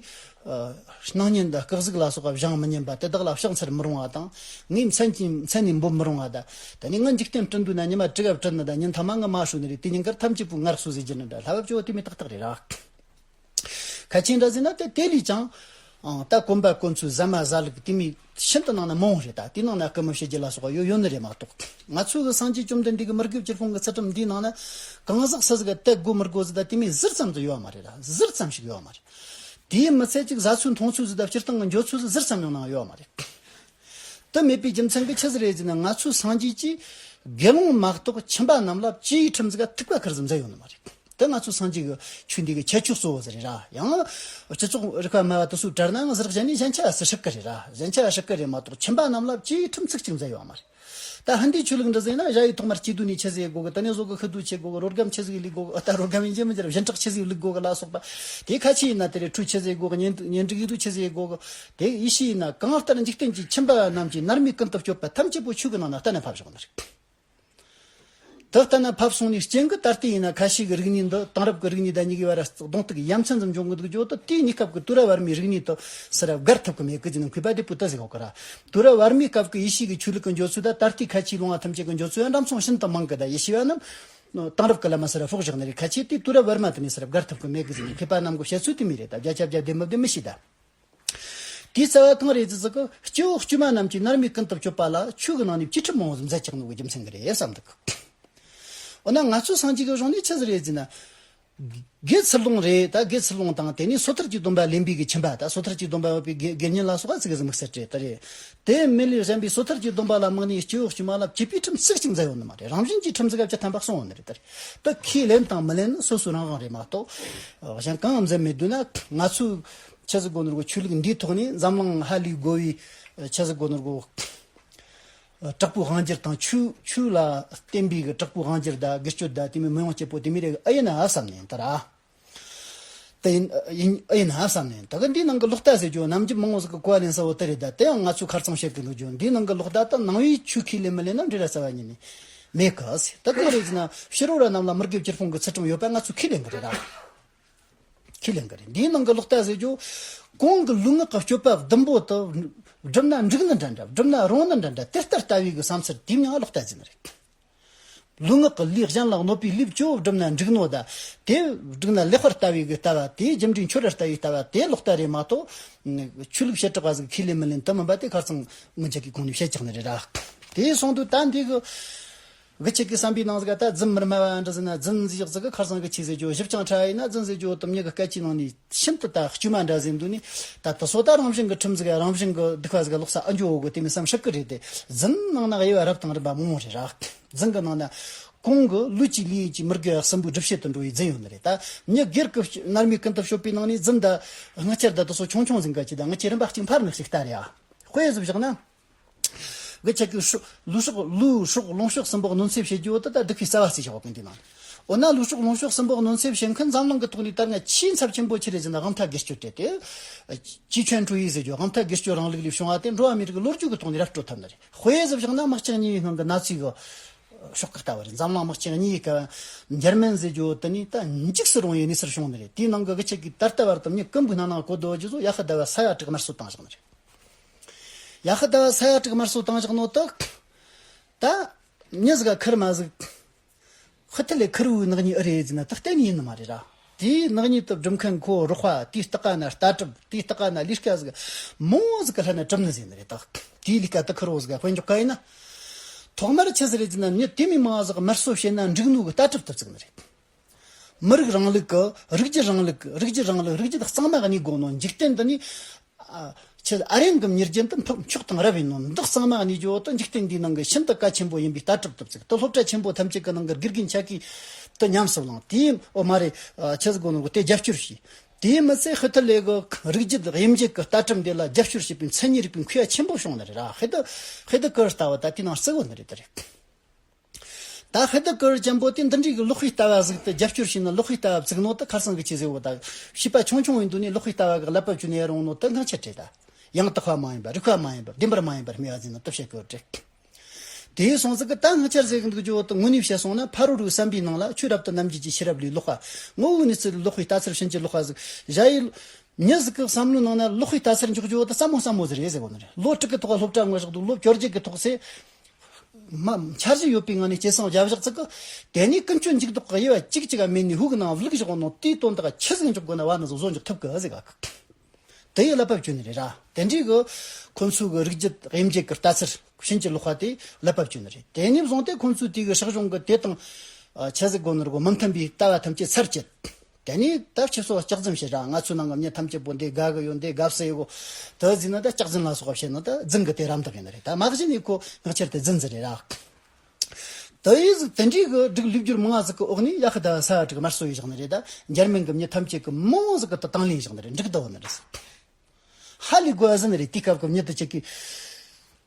ཨ་སྣང་བརྙན་དང་སྐུ་གཟུགས་ལ་སོགས་པ་བཞེངས་མི་ཉན་པ། དེ་དག་ལ་ཕྱག་འཚལ་མི་རུང་བ་དང་། ངའི་མཚན་གྱི་མཚན་ནས་འབོད་མི་རུང་བ་དང་། དེ་ནས་ངའི་འཇིག་རྟེན་བསྐྲུན་དུས་ན་ཉི་མ་དྲུག་ག་བསྐྲུན་ནི་དང་། ཉིན་ཐ་མ་ངའི་མ་ཤོར་ནི་རེད། དེ་ཉིན་དཀར་ཐམས་ཅད་པོའི་ངལ་གསོ་ཟེར་རྒྱུ་ནི་འདྲ། བསླབ་པ་བཅུ་བོ་དེ་མོའི་ཏག་ཏག་རེད་ར། ཁ་ཆེ་འདྲ་ཟེར་ན་དེ་དེ་ལས་ཀྱང་། ཨང་། ད་གོན་པ་གོན་ཚུལ། ཟ་མ་ཟ་ལུགས། དེ་མོ་ཤིན་ཏུ་ནང་ན་མང་བོ་རེད། ད་དེའི་ནང་ན་སྐུ་མི་བྱེད་རྒྱུ་ལ་སོགས་པ་ཡོད་ཡོད་ནི་རེད་མ་གཏོགས། ང་ཚོ་གི་སངས་རྒྱས་བཅོམ་ལྡན་འདས་ཀྱི་མི་དགེ་བཅུ་སྤོང་གི་ཚུལ་ཁྲིམས་འདིའི་ནང་ན་གང་ཟག་སུ་ཟིག་ག་དད་དགོས་མི་དགོས་ཟིག་ད་དེ་མོ་ཟུར་ཙམ་ཟིག་ཡོད་མ་རེད། ད་ཟུར་ཙམ་ཞིག་ཡོད་མ་རེད། དེའི་མི་ཚད་ཅིག་བཟའ་ཚུལ་འཐུང་ཚུལ་ཟིག་ད་སྤྱིར་བཏང་གི་འགྱོ་ཚུལ་ཟིག་ཟུར་ཙམ་ཡང་ནང་ཡོད་མ་རེད། དེ་མེད་པའི་རྒྱུ་མཚན་གྱིས་ཆི་ཟིག་རེད་ཟེར་ན། ང་ཚོའི་སངས་རྒྱས་ཀྱིས་དགེ་སློང་མ་གཏོགས་ཁྱིམ་པ་རྣམས་ལ་བཅུའི་ཁྲིམས་ཟིག་ག་ཐིགས་པ་ཁུར་ཟིག་མཛད་ཡོད་ནི་མ་རེད། དེ་ང་ཚོའི་སངས་རྒྱས་ཀྱི་ཆོས་འདི་གི་ཁྱད་ཆོས་གཙོ་བོ་ཟིག་རེད་ར། ཡང་སྤྱི་ཚོགས་རིག་པ་སྨྲ་བ་དེ་ཚོས་བྲལ་ནའང་ཟུར་གཞན་ནས་གཞན་ཆ་ཟིག་ཧྲིག་གི་རེད་ར། གཞན་ཆ་ཧྲིག་གི་རེད་མ་གཏོགས་ཁྱིམ་པ་རྣམས་ལ་བཅུའི་ཁྲིམས་ཚིག་གཅིག་མཛད་ཡོད་མ་རེད། ད་ཧིན་དུའི་ཆོས་ལུགས་འདྲ་ཟེར་ན། ཞ་ཡི་ཐོག་མར་སྐྱིད་སྡུག་ནས་ཆི་ཟིག་དགོ་གི། དེ་ནས་བཟོ་གི་ཤི་སྡུག་ཆི་དགོ་གི། རོ་སྒམ་ཆི་ཟིག་ལུག་དགོ་གི། ད་རོ་སྒམ་ཡིན་གཅིག་མིན་གཅིག་བཞིན་གྲྭ་ཆི་ཟིག་ལུག་དགོ་གི་ལ་སོགས་པ། དེ་ཁ་ཆེ་ཡིན་ན་དེ་རེད། ཁྲུས་ཆི་ཟིག་དགོ་གི། བསྙེན་བསྙེན་སྒྲིག་ཡིན་དུས་ཆི་ཟིག་དགོ་གི། དེ་ཡེ་ཤུ་ཡིན་ན། གང་ལྟར་འཇིག་རྟེན་གྱི་ཁྱིམ་པ་རྣམས་ཀྱི་ནར་མའི་ཀུན་ཏུ་སྤྱོད་པ་ཐམས་ཅད་པོ་ཆོས་ཀྱི་ནང་ན་གཏན་ནས་ཕབ་བཞག་ནི་རེད། དེ་ལྟ་ན་ཕབ་སོང་ནས་རྐྱེན་གྱིས་ད་ལྟའི་ཡིན་ན་ཁ་ཤས་ཀྱི་རིག་གནས་འདི་དེང་རབས་ཀྱི་རིག་གནས་དང་གཉིས་ཀའི་བར་གདོང་གཏུག་ཡ་མཚན་ཙམ་འབྱུང་གི་འདུག་རྒྱུ་དེ། དེའི་གནས་སྐབས་ཀྱི་དུས་རབས་བར་མའི་རིག་གནས་དེ་ཟེར་ར་བརྒལ་ཐུབ་ཀྱི་མེད་ཀི་ཟེར་ནས་མཁས་པ་དེ་པོ་དེ་ཟེར་གོ་གི་ར། དུས་རབས་བར་མའི་སྐབས་ཀྱི་ཡེ་ཤུ་གི་ཆོས་ལུགས་ཀྱི་འགྱོ་ཚུལ་དང་ད་ལྟའི་ཁ་ཆེའི་ལུང་བ་ཐམས་ཅད་ཀྱི་འགྱོ་ཚུལ་ཡང་འདྲ་མཚུངས་ཤིན་ཏུ་མང་གི། ད་ཡེ་ཤུ་བ་རྣམས་དེང་རབས་ཀྱི་ལམ་ཟེར་ར་ཕོག་བཞག་ནི་རེད། ཁ་ཆེ་དེ་དུས་རབས་བར་མ་དེ་ནས་ཟེར་ར་བརྒལ་ཐུབ་ཀྱི་མེད་ཀི་ཟེར་ནས་མཁས་པ་རྣམས་ཀྱི་བཤད་ཚུལ་དེ་མོ་རེད། ད་བརྒྱ་ཆ་བརྒྱ་བདེན་མི་བདེན་མི་ཤེས་ད། དེའི་རྩ་བ་གང་རེད་ཟེར་ཟིག་གི། སྐྱེ་བོ་དཀྱུས་མ་རྣམས་ཀྱི་ནར་མའི་ཀུན་ཏུ་སྤྱོད་པ་ལ་ཆོས་ཀྱི་ནང་ནས་བཅུའི་ཁྲིམས་མང་བོ་ཟིག་མཛད་ཀྱག་ནོ་གི་རྒྱུ་མཚན་གྱིས་རེད་བསམ་འདུག་འོ་ན་ང་ཚོ་སངས་རྒྱས་ཀྱི་གཞུང་ནས་ཆི་ཟིག་རེད་ཟེར་ན། དགེ་ཚུལ་སློང་རེད། ད་དགེ་ཚུལ་སློང་དང་། དེ་ནས་སོ་ཐར་གྱི་སྡོམ་པ་ལེན་པའི་གི་ཁྱིམ་པ། ད་སོ་ཐར་གྱི་སྡོམ་པ་ཡོད་པའི་དགེ་དགེ་བསྙེན་ལ་སོགས་པ་ཙི་གེ་ཟིག་དམིགས་བསལ་རེད། ད་རེད། དེ་མིན་ལས་གཞན་པའི་སོ་ཐར་གྱི་སྡོམ་པ་ལ་དམིགས་ནས་སྐྱེ་བོ་དཀྱུས་མ་ལ་བཅུ་པའི་ཁྲིམས་ཚིག་གཅིག་མཛད་ཡོད་ནི་མ་རེད། རང་བཞིན་གྱིས་ཁྲིམས་ཟིག་ག་བཅུ་ཐམ་པ་གསུངས་ཡོད་ནི་རེད། ད་རེད། ད་ཁས་ལེན་དང་མི་ལེན་ནི་སོ་སོའི་རང་དབང་རེད་མ་གཏོགས། གཞན་གང་མཛད་མེད་དུས་ན། ང་ཚོས་ཆི་ཟིག་དགོས་ནོ་རེད་གོ། ཆོས་ལུགས་འདིའི་ཐོག་ནས་འཛམ་གླིང་ཧ་ལས་དགོས་པའི་ཆི་ཟིག་དགོས་ནོ་རེད་གོ། དྲག་པོའི་དབང་སྒྱུར་དང་། ཆོས་ཆོས་ལ་བརྟེན་པའི་གི་དྲག་པོའི་དབང་སྒྱུར་དང་། སྒེར་གཅོད་དང་། དེ་མོ་མི་ཡོང་སྤྱད་པོ་དེ་མོ་རེད། ཨེ་ཡིན་ན་བསམ་ནས་ད་ར། དེ་ཡིན་ཡིན་ཨེ་ཡིན་ན་བསམ་ནས། ད་གི་འདིའི་ནང་གི་ལོག་ལྟ་ཟེར་རྒྱུ་ནམ་རྒྱུན་མང་བོ་ཟིག་གིས་གོ་བ་ལེན་ས་བོ་དེ་རེད། ད་དེ་ཡང་ང་ཚོས་ཁ་རྩང་བཤད་གི་འདུག་རྒྱུ། འདིའི་ནང་གི་ལོག་ལྟ་ད་ནང་པའི་ཆོས་ཁས་ལེན་མི་ལེན་ན་འབྲེལ་བ་རྩ་བ་ཉིད་ནས་མེད་གི་ཟེར། ད་གང་རེད་ཟེར་ན། ཕྱི་རོལ་པ་རྣམས་ལ་མི་དགེ་བཅུ་སྤོང་གི་ཚུལ་ཁྲིམས་ཡོད་པ་ང་ཚོས་ཁས་ལེན་གི་རེད་ར། ཁས་ལེན་གི་རེད། འདིའི་ནང་གི་ལོག་ལྟ་ཟེར་རྒྱུ། གོང་གི་ལུས་ངག་གི་སྤྱོད་པ་བདུན་པོ་དེ་བསྒྲུབས་ན་འགྲིག་ནི་འདྲ་འདྲ། བསྒྲུབས་ན་རུང་ནི་འདྲ་འདྲ། དེ་ལྟར་ལྟ་བའི་གི་བསམ་ཚུལ་དེ་མྱིང་ལོག་ལྟ་ཟེར་ནི་རེད། ལུས་ངག་གི་ལས་གཞན་ལ་གནོད་པའི་ལས་བཅུ་བསྒྲུབས་ན་འགྲིག་ནོ་ད། དེ་བསྒྲུབས་ན་ལེགས་པར་ལྟ་བའི་གི་ལྟ་བ། དེ་རྒྱུ་འབྲས་འཆོར་བར་ལྟ་བའི་ལྟ་བ་དེ་ལོག་ལྟ་རེད་མ་གཏོགས། ཆོས་ལུགས་བྱེ་བྲག་པ་ཟིག་ཁས་ལེན་མི་ལེན་དེ་མིན་པ་དེ་ཁ་རྩང་ངི་ཆ་གི་གོང་ནས་བཤད་ཀྱག་ནི་རེད་ར། དེ་སོང་དུས་ད་འདི་གི། གི་ཆ་གི་བསམ་པའི་ནང་ཟིག་ག་ད་རྫུན་མི་སྨྲ་བ་འདྲ་ཟེར་ན། རྫུན་ཟེར་ཡག་ཟིག་གི་ཁ་རྩང་གི་ཆི་ཟེར་རྒྱུ། ཞིབ་ཅིང་ཕྲ་བ་ཡིན་ན་རྫུན་ཟེར་རྒྱུ་དེ་མྱི་གི་སྐད་ཆའི་ནང་ནས་ཤིན་ཏུ་ད་དཀྱུས་མ་འདྲ་ཟེར་འདུག་ནི། ད་དེ་ཚོ་ད་རང་བཞིན་གི་ཁྲིམས་ཟིག་ག་རང་བཞིན་གི་སྡིག་པ་ཟིག་ག་ལོག་ས་ཨེ་འགྱོ་གོ་གི། དེ་མིན་བསམ་ཧྲིག་གི་རེད། དེ་རྫུན་ནང་ན་དབྱེ་བ་རབ་དང་རིམ་པ་མང་བོ་རེད་ར། རྫུན་གི་ནང་ན་གོང་གི་ལུས་ཀྱི་ལས་ཀྱི་མི་དགེ་བ་གསུམ་པོའི་སྒྲུབ་བྱེད་དུ་འགྲོ་བའི་རྫུན་ཡོད་ནི་རེད། ད་མྱི་སྒེར་གི་ནར་མའི་ཀུན་ཏུ་སྤྱོད་པའི་ནང་ནས་རྫུན་ད་དངུལ་ཆར་ད་དེ་ཚོ་ཆུང་ཆུང་ཟིག་ག་ཅིག་ད་དངུལ་ཆར་རིམ་པ་གཅིག་འཕར་ནི་ཞིག་ལྟ་རེད་ཨ། དཔེ་ཟིག་བཞག་ན། གི་ཆ་གི་ལུས་སྲོག་ལུས་སྲོག་ལོངས་སྤྱོད་གསུམ་པོ་གནོད་འཚེ་བྱེད་རྒྱུ་བོ་དེ་ད་སྡིག་པའི་རྩ་བ་རྩིས་བཞག་གོ་གི་འདི་ནང་། འོ་ན་ལུས་སྲོག་ལོངས་སྤྱོད་གསུམ་པོ་གནོད་འཚེ་བྱེད་མཁན་འཛམ་གླིང་གི་ཐོག་ནས་དར་ན་ཆེས་ཚབས་ཆེན་པོ་ཆི་རེད་ཟེར་ན། དབང་ཐང་སྒེར་གཅོད་རེད་དེ། 极权主义 ཟེར་རྒྱུ། དབང་ཐང་སྒེར་གཅོད་རིང་ལུགས་ལས་བྱུང་བ་དེ་འགྲོ་བ་མིའི་རིགས་ལོ་རྒྱུས་ཀྱི་ཐོག་ནས་ར་སྤྲོད་ཐུབ་ནི་རེད། དཔེ་ཟིག་བཞག་ན་དམག་འཁྲུག་གཉིས་པའི་སྔོན་གི་ན་ཚི་གི་ ཤོག་ཁག་ལྟ་བུ་རེད། འཛམ་གླིང་དམག་ཆེན་གཉིས་ཀ་འཇར་མན་ཟེར་རྒྱུ་དེ་ནི་ད་འཇིགས་སུ་རུང་བའི་གནས་སར་བྱུང་ནི་རེད། དེའི་ནང་གི་གི་ཆེད་ཀྱི་ད་ལྟ་བར་དུ་མྱི་ཀུན་པོའི་ནང་ནང་བཀོད་དོ་རྒྱུ་ཚོ་ཡ་ཧི་ཟླ་བ་ས་ཡ་དྲུག་དམར་གསོད་བཏང་བཞག་ནི་རེད། ཡ་ཧི་ཟླ་བ་ས་ཡ་དྲུག་དམར་གསོད་བཏང་བཞག་ནོ་དག་ད་མྱི་ཟིག་ག་ཁུར་མ་ཟིག་ཧི་ཐི་ལེ་ཁུར་བོའི་ནག་ཉེས་ཨེ་རེད་ཟེར་ན་ད་གཏན་ནས་ཡིན་ནི་མ་རེད་ར། དེའི་ནག་ཉེས་དུ་སྒྲུབ་མཁན་ཁོ་རོགས་པ། དེའི་སྟག་ཀ་ན་ལྟ་གྲུབ། དེའི་སྟག་ཀ་ན་ལས་ཀ་ཟིག་མང་བོ་ཟིག་གི་ལྷན་ན་གྲུབ་ནི་ཟེར་ནི་རེད་ད། དེའི་ལས་ཀ་དུ་ཁུར་བོ་ཟིག་དཔེ་འཇོག་ག་ཡིན་ན། ཐོག་མར་ཆི་ཟིག་རེད་ཟེར་ན་མྱི་དེ་མི་མང་ཟིག་དམར་གསོད་བྱས་ན་འགྲིག་ནོ་གི་ལྟ་གྲུབ་དུ་བཙུགས་ནི་རེད། མི་རིགས་རིང་ལུགས་ཀྱི་རིགས་རྒྱུད་རིང་ལུགས་རིགས་རྒྱུད་རིང་ལུགས་རིགས་རྒྱུད་གཙང་མ་གནས་དགོས་ནོ། འཇིག་རྟེན་འདི་ནི་ཨ་ཆི་ཨ་རེན་གྱི་མྱི་རྒྱུད་དུ་ཕུགས་མཆོག་དང་རབ་ཡིན་ནོ། འདི་གཙང་མ་གནས་རྒྱུ་དུ་འཇིག་རྟེན་འདིའི་ནང་གི་ཤིན་ཏུ་གལ་ཆེན་པོ་ཡིན་པའི་ལྟ་གྲུབ་ཏུ་བཙུགས། དུ་སློབ་གྲྭ་ཆེན་པོ་ཐམས་ཅད་ཀྱི་ནང་གི་དགེ་རྒན་ཆ་གིས་དུ་ཉམས་སུ་བླངས། དེའི་འོ་མ་རེད། ཨ་ཆི་ཟིག་དགོས་ནོ་གི་དེ་རྒྱབ་སྐྱོར་བྱས། དེའི་མི་ཚད་ཧི་ཐི་ལེ་གི་རིགས་རྒྱུད་དབྱེ་འབྱེད་ཀྱི་ལྟ་གྲུབ་འདི་ལ་རྒྱབ་སྐྱོར་བྱེད་པའི་མཚན་ཉིད་རིག་པའི་མཁས་པ་ཆེན་པོ་བྱུང་ནི་རེད་ར། ཧི་དི་ཧི་དི་ཀར་ལྟ་བུ་ད་དེའི་ནང་བརྩི་དགོས་ནི་རེད། དེ་རེད། ད་ཧི་དི་ཀར་ཅན་པོ་དེ་འདི་འདྲའི་གི་ལོག་པའི་ལྟ་བ་ཟིག་ཏུ་རྒྱབ་སྐྱོར་བྱས་ན་ལོག་པའི་ལྟ་བ་བཙུགས་ནོ་ད་ཁར་སང་གི་ཆི་ཟེར་བོ་ད་བྱིས་པ་ཆུང་ཆུང་ཡིན་དུས་ནས་ལོག་པའི་ལྟ་བ་གི་ཀླད་པ་བཅུ་ནས་ཡར་རུང་ནོ་ད་སྔ་ཆད་རེད་ད། ཡང་དག་པ་མ་ཡིན་པ། རིགས་པ་མ་ཡིན་པ། བདེན་པར་མ་ཡིན་པར་སྨྲས་པ་ཟིན་ན་ད་བཤད་དགོས་རེད། དེའི་སོང་ཙི་གི་ད་སྔ་ཆར་ཟེར་གི་འདུག་རྒྱུ་བོ་ད་དངོས་གནས་བཤད་སོང་ན་ཕ་རོལ་རིགས་བསམ་པའི་ནང་ལ་ཆོས་རབ་ཏུ་རྣམ་འབྱེད་ཀྱི་ཤེས་རབ་ལས་ལོག་པ། ངོ་བོའི་གནས་ཚུལ་ལོག་པའི་ལྟ་ཚུལ་ཕྱིན་ཅི་ལོག་པ་ཟིག་བཞག་ཡིན། མྱི་ཟིག་གི་བསམ་བློའི་ནང་ན་ལོག་པའི་ལྟ་ཚུལ་འཇོག་རྒྱུ་བོ་ད་ཟབ་མོ་ཟབ་མོ་ཟིག་རེད་ཟེར་གོ་ནི་རེད། ལོ་དྲུག་གི་ཐོག་སློབ་གྲྭ་ངོ་བཞག་འདུག་ལོ་བཅོ་བརྒྱད་ཀྱི་ཐོག་སེ། མ་འཆར་གཞི་ཡོད་པའི་ངང་ནས་སྐྱེད་སྲིང་བརྒྱབ་བཞག་ཙི་གི། དེ་ནས་ཀུན་སྤྱོད་འཇུག་ལྡོག་གི་དབྱེ་བ་གཅིག་གཅིག་ག་མེད་ནས་ཧུ་གི་ནང་བླུག་བཞག་ནོ་དེའི་དོན་དག་ཆི་ཟིག་འཇོག་དགོས་ན་བ་ན་ཟིག་བཟོ་འཇོག་ཐུབ་གི་ཟིག་ག་དེ་ཡི་ཀླད་པ་བཅོས་ནི་རེད་ར། དེ་འདྲའི་གི་ཁོ་ཚོའི་གི་རིགས་རྒྱུད་དབྱེ་འབྱེད་ཀྱི་ལྟ་ཚུལ་ཕྱིན་ཅི་ལོག་པ་དེ་ཀླད་པ་བཅོས་ནི་རེད། དེ་ནས་བཟུང་སྟེ་ཁོ་ཚོའི་དེ་གི་སྲིད་གཞུང་གི་དེ་དང་ཆ་ཟིག་གོ་ནི་རེད་གོ། མི་མཐུན་པའི་ལྟ་བ་ཐམས་ཅད་ཚར་བཅད། དེ་ནས་ད་ཁྱེད་ཚོ་ལྕགས་འཛིན་བྱེད་ར། ང་ཚོའི་ནང་གི་མྱི་ཐམས་ཅད་པོ་འདི་དགའ་གི་ཡོད། འདི་དགའ་བསུ་ཡོད་གོ། དེ་ཟིན་ན་ད་ལྕགས་འཛིན་ལ་སོགས་པ་བྱེད་ན་ད་རྫུན་གི་དེ་རམ་འདེགས་ཡིན་ནི་རེད། ད་མ་གཞི་ནས་ཁོ་ངག་འཁྱལ་དེ་རྫུན་ཟིག་རེད་ར། དེ་ཡིས་ཟིག་དེ་འདྲའི་གི་སྒྲིག་ལུས་སྦྱོར་མང་ཟིག་གི་འོག་ནས་ཡ་ཧི་ཟླ་བ་ས་ཡ་དྲུག་དམར་གསོད་ཡས་བཞག་ནི་རེད། ད་འཇར་མན་གི་མྱི་ཐམས་ཅད་གི་མང་ཟིག་གི་ད་དང་ལེན་བཞག་ནི་རེད། འགྲིག་ད་བོ་ནི་རེད། ཧ་ལས་དགོས་ཟིན་ནི་རེད། དེའི་སྐབས་གི་མྱི་དེ་ཅིག་གི་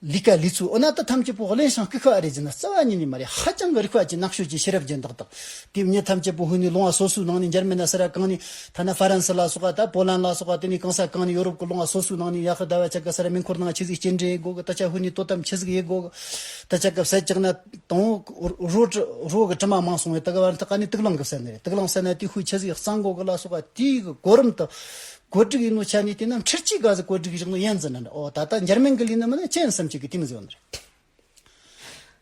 ལས་ཀ་ལས་ཚུལ་འོ་ན་ད་ཐམས་ཅད་པོ་གླེན་ཞིང་ལྐུགས་པ་རེད་ཟེར་ན་རྩ་བ་ཉིད་ནས་མ་རེད། ཧ་ཅང་གི་རིག་པ་ཅན་རྣམ་དཔྱོད་ཅན་ཤེས་རབ་ཅན་ཏག་ཏག་དེ་མྱི་ཐམས་ཅད་པོ་ཧུ་ནི་ལུང་བ་སོ་སོའི་ནང་ནས་འཇར་མན་ན་ས་ར་གང་ནས། ཐ་ན་ཧྥ་རན་སི་ལ་སོགས་པ་ད་པོ་ལན་ལ་སོགས་པ་དེ་ནས་གང་ས་གང་ནས་ཡོ་རོབ་ཀྱི་ལུང་བ་སོ་སོའི་ནང་ནས་ཡ་ཧི་ཟླ་བ་ཆ་ག་ས་ར་མེ་འཁོར་ནང་ཆི་ཟིག་སྐྱེལ་འདྲེན་ཡེད་དགོ་གི། ད་ཆ་ཧུ་ནི་དོ་དམ་ཆི་ཟིག་ཡེད་དགོ་གི། ད་ཆ་ག་བསད་བཅག་ན་དང་རོ་རོ་གི་དྲི་མ་མང་སོང་བས་ད་ག་བར་ད་ག་ནས་དུག་རླངས་གི་བསད་ནི་རེད། དུག་རླངས་བསད་ན་དེ་ཧུ་ཆི་ཟིག་གཙང་དགོ་གི་ལ་སོགས་པ་དེའི་གི་གོ་རིམ་དུ་བཀོད་སྒྲིག་ཡིན་ནོ་ཆ་ནས་བལྟས་ན་འཕྲུལ་ཆས་ག་ཟིག་བཀོད་སྒྲིག་བཞག་ནོ་ཡིན་ཟིན་ན་འདྲ། ཨོ་ད་ལྟ་འཇར་མན་གི་ལས་ནི་མིན་ན་ཅི་ཡིན་བསམ་གྱི་གི་དེ་མི་ཟེར་བ་ནི་